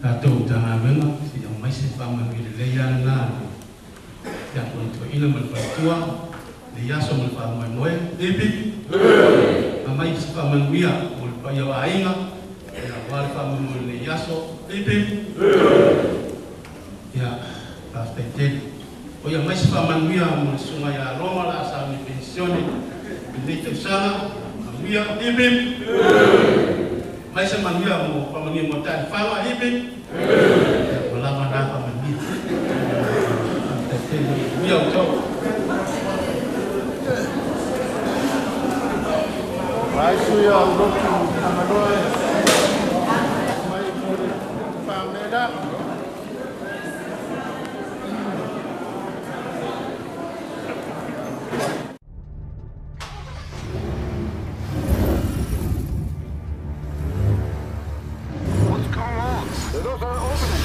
tatou Matagaluega, se i aumai se faamanuia lelei lava lena a le Tiakono Toeaina ma le Faletua, lenei aso ma le faamoemoe. Hip hip! Aumai se faamanuia mo le paia o aiga, ia, aua le faamoemoe o lenei aso. Hip hip! Ia, faafetai tele. O ia aumai se faamanuia mo le susuga ia Roma o le a sauni penisione i lenei tausaga. Manuia. Hip hip! Aumai se manuia mo faamanuia mo Taelefaga. Hip hip! Ia, ua lava na faamanuia. Faafetai tele. Manuia outou. Vai sui au lotu Tagaloa e mai mo le faamela. What's going on? The doors are opening.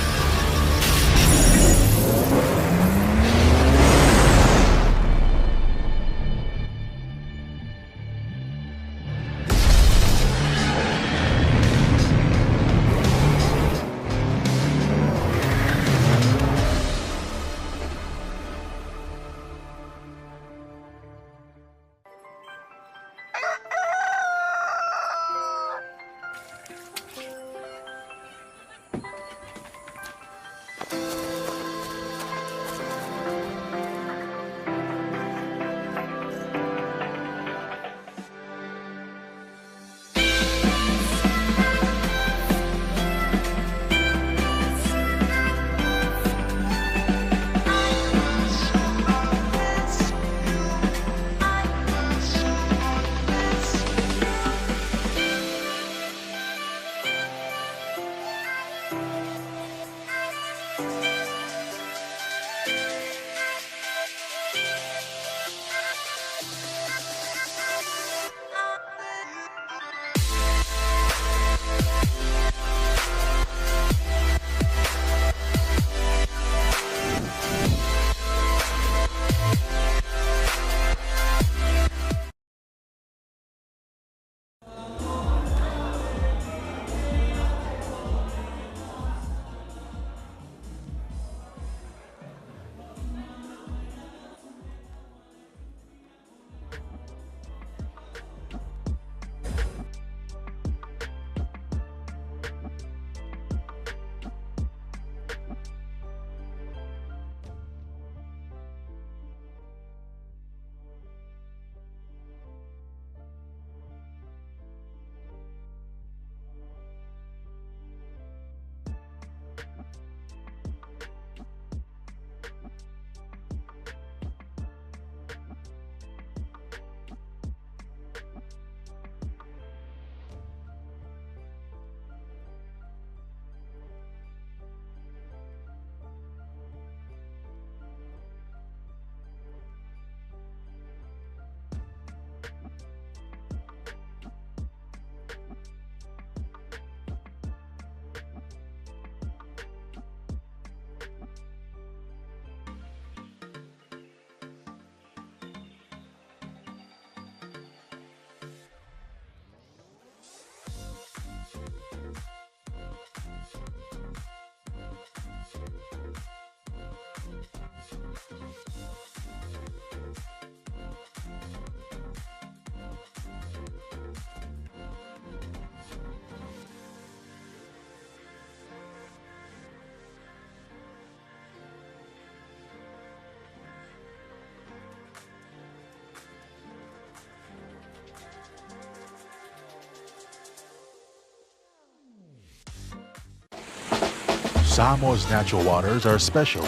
Samoa's natural waters are special.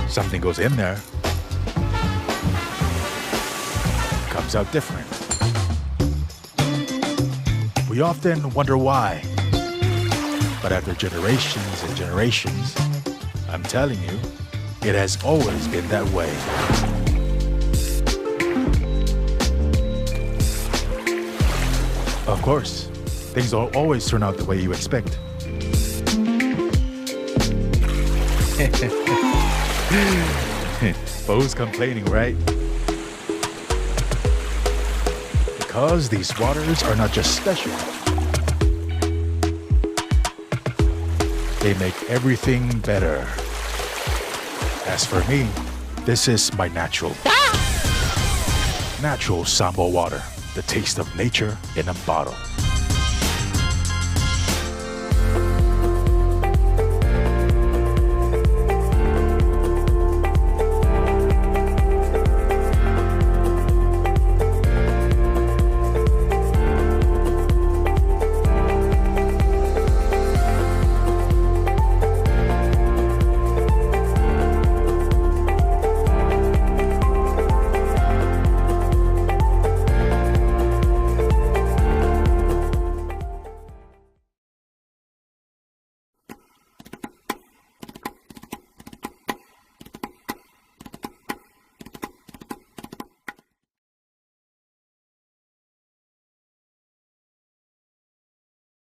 Something goes in there, comes out different. We often wonder why. But after generations and generations, I'm telling you, it has always been that way. Of course, things don't always turn out the way you expect. But who's complaining, right? Because these waters are not just special, they make everything better. As for me, this is my natural. Natural Samoa water, the taste of nature in a bottle.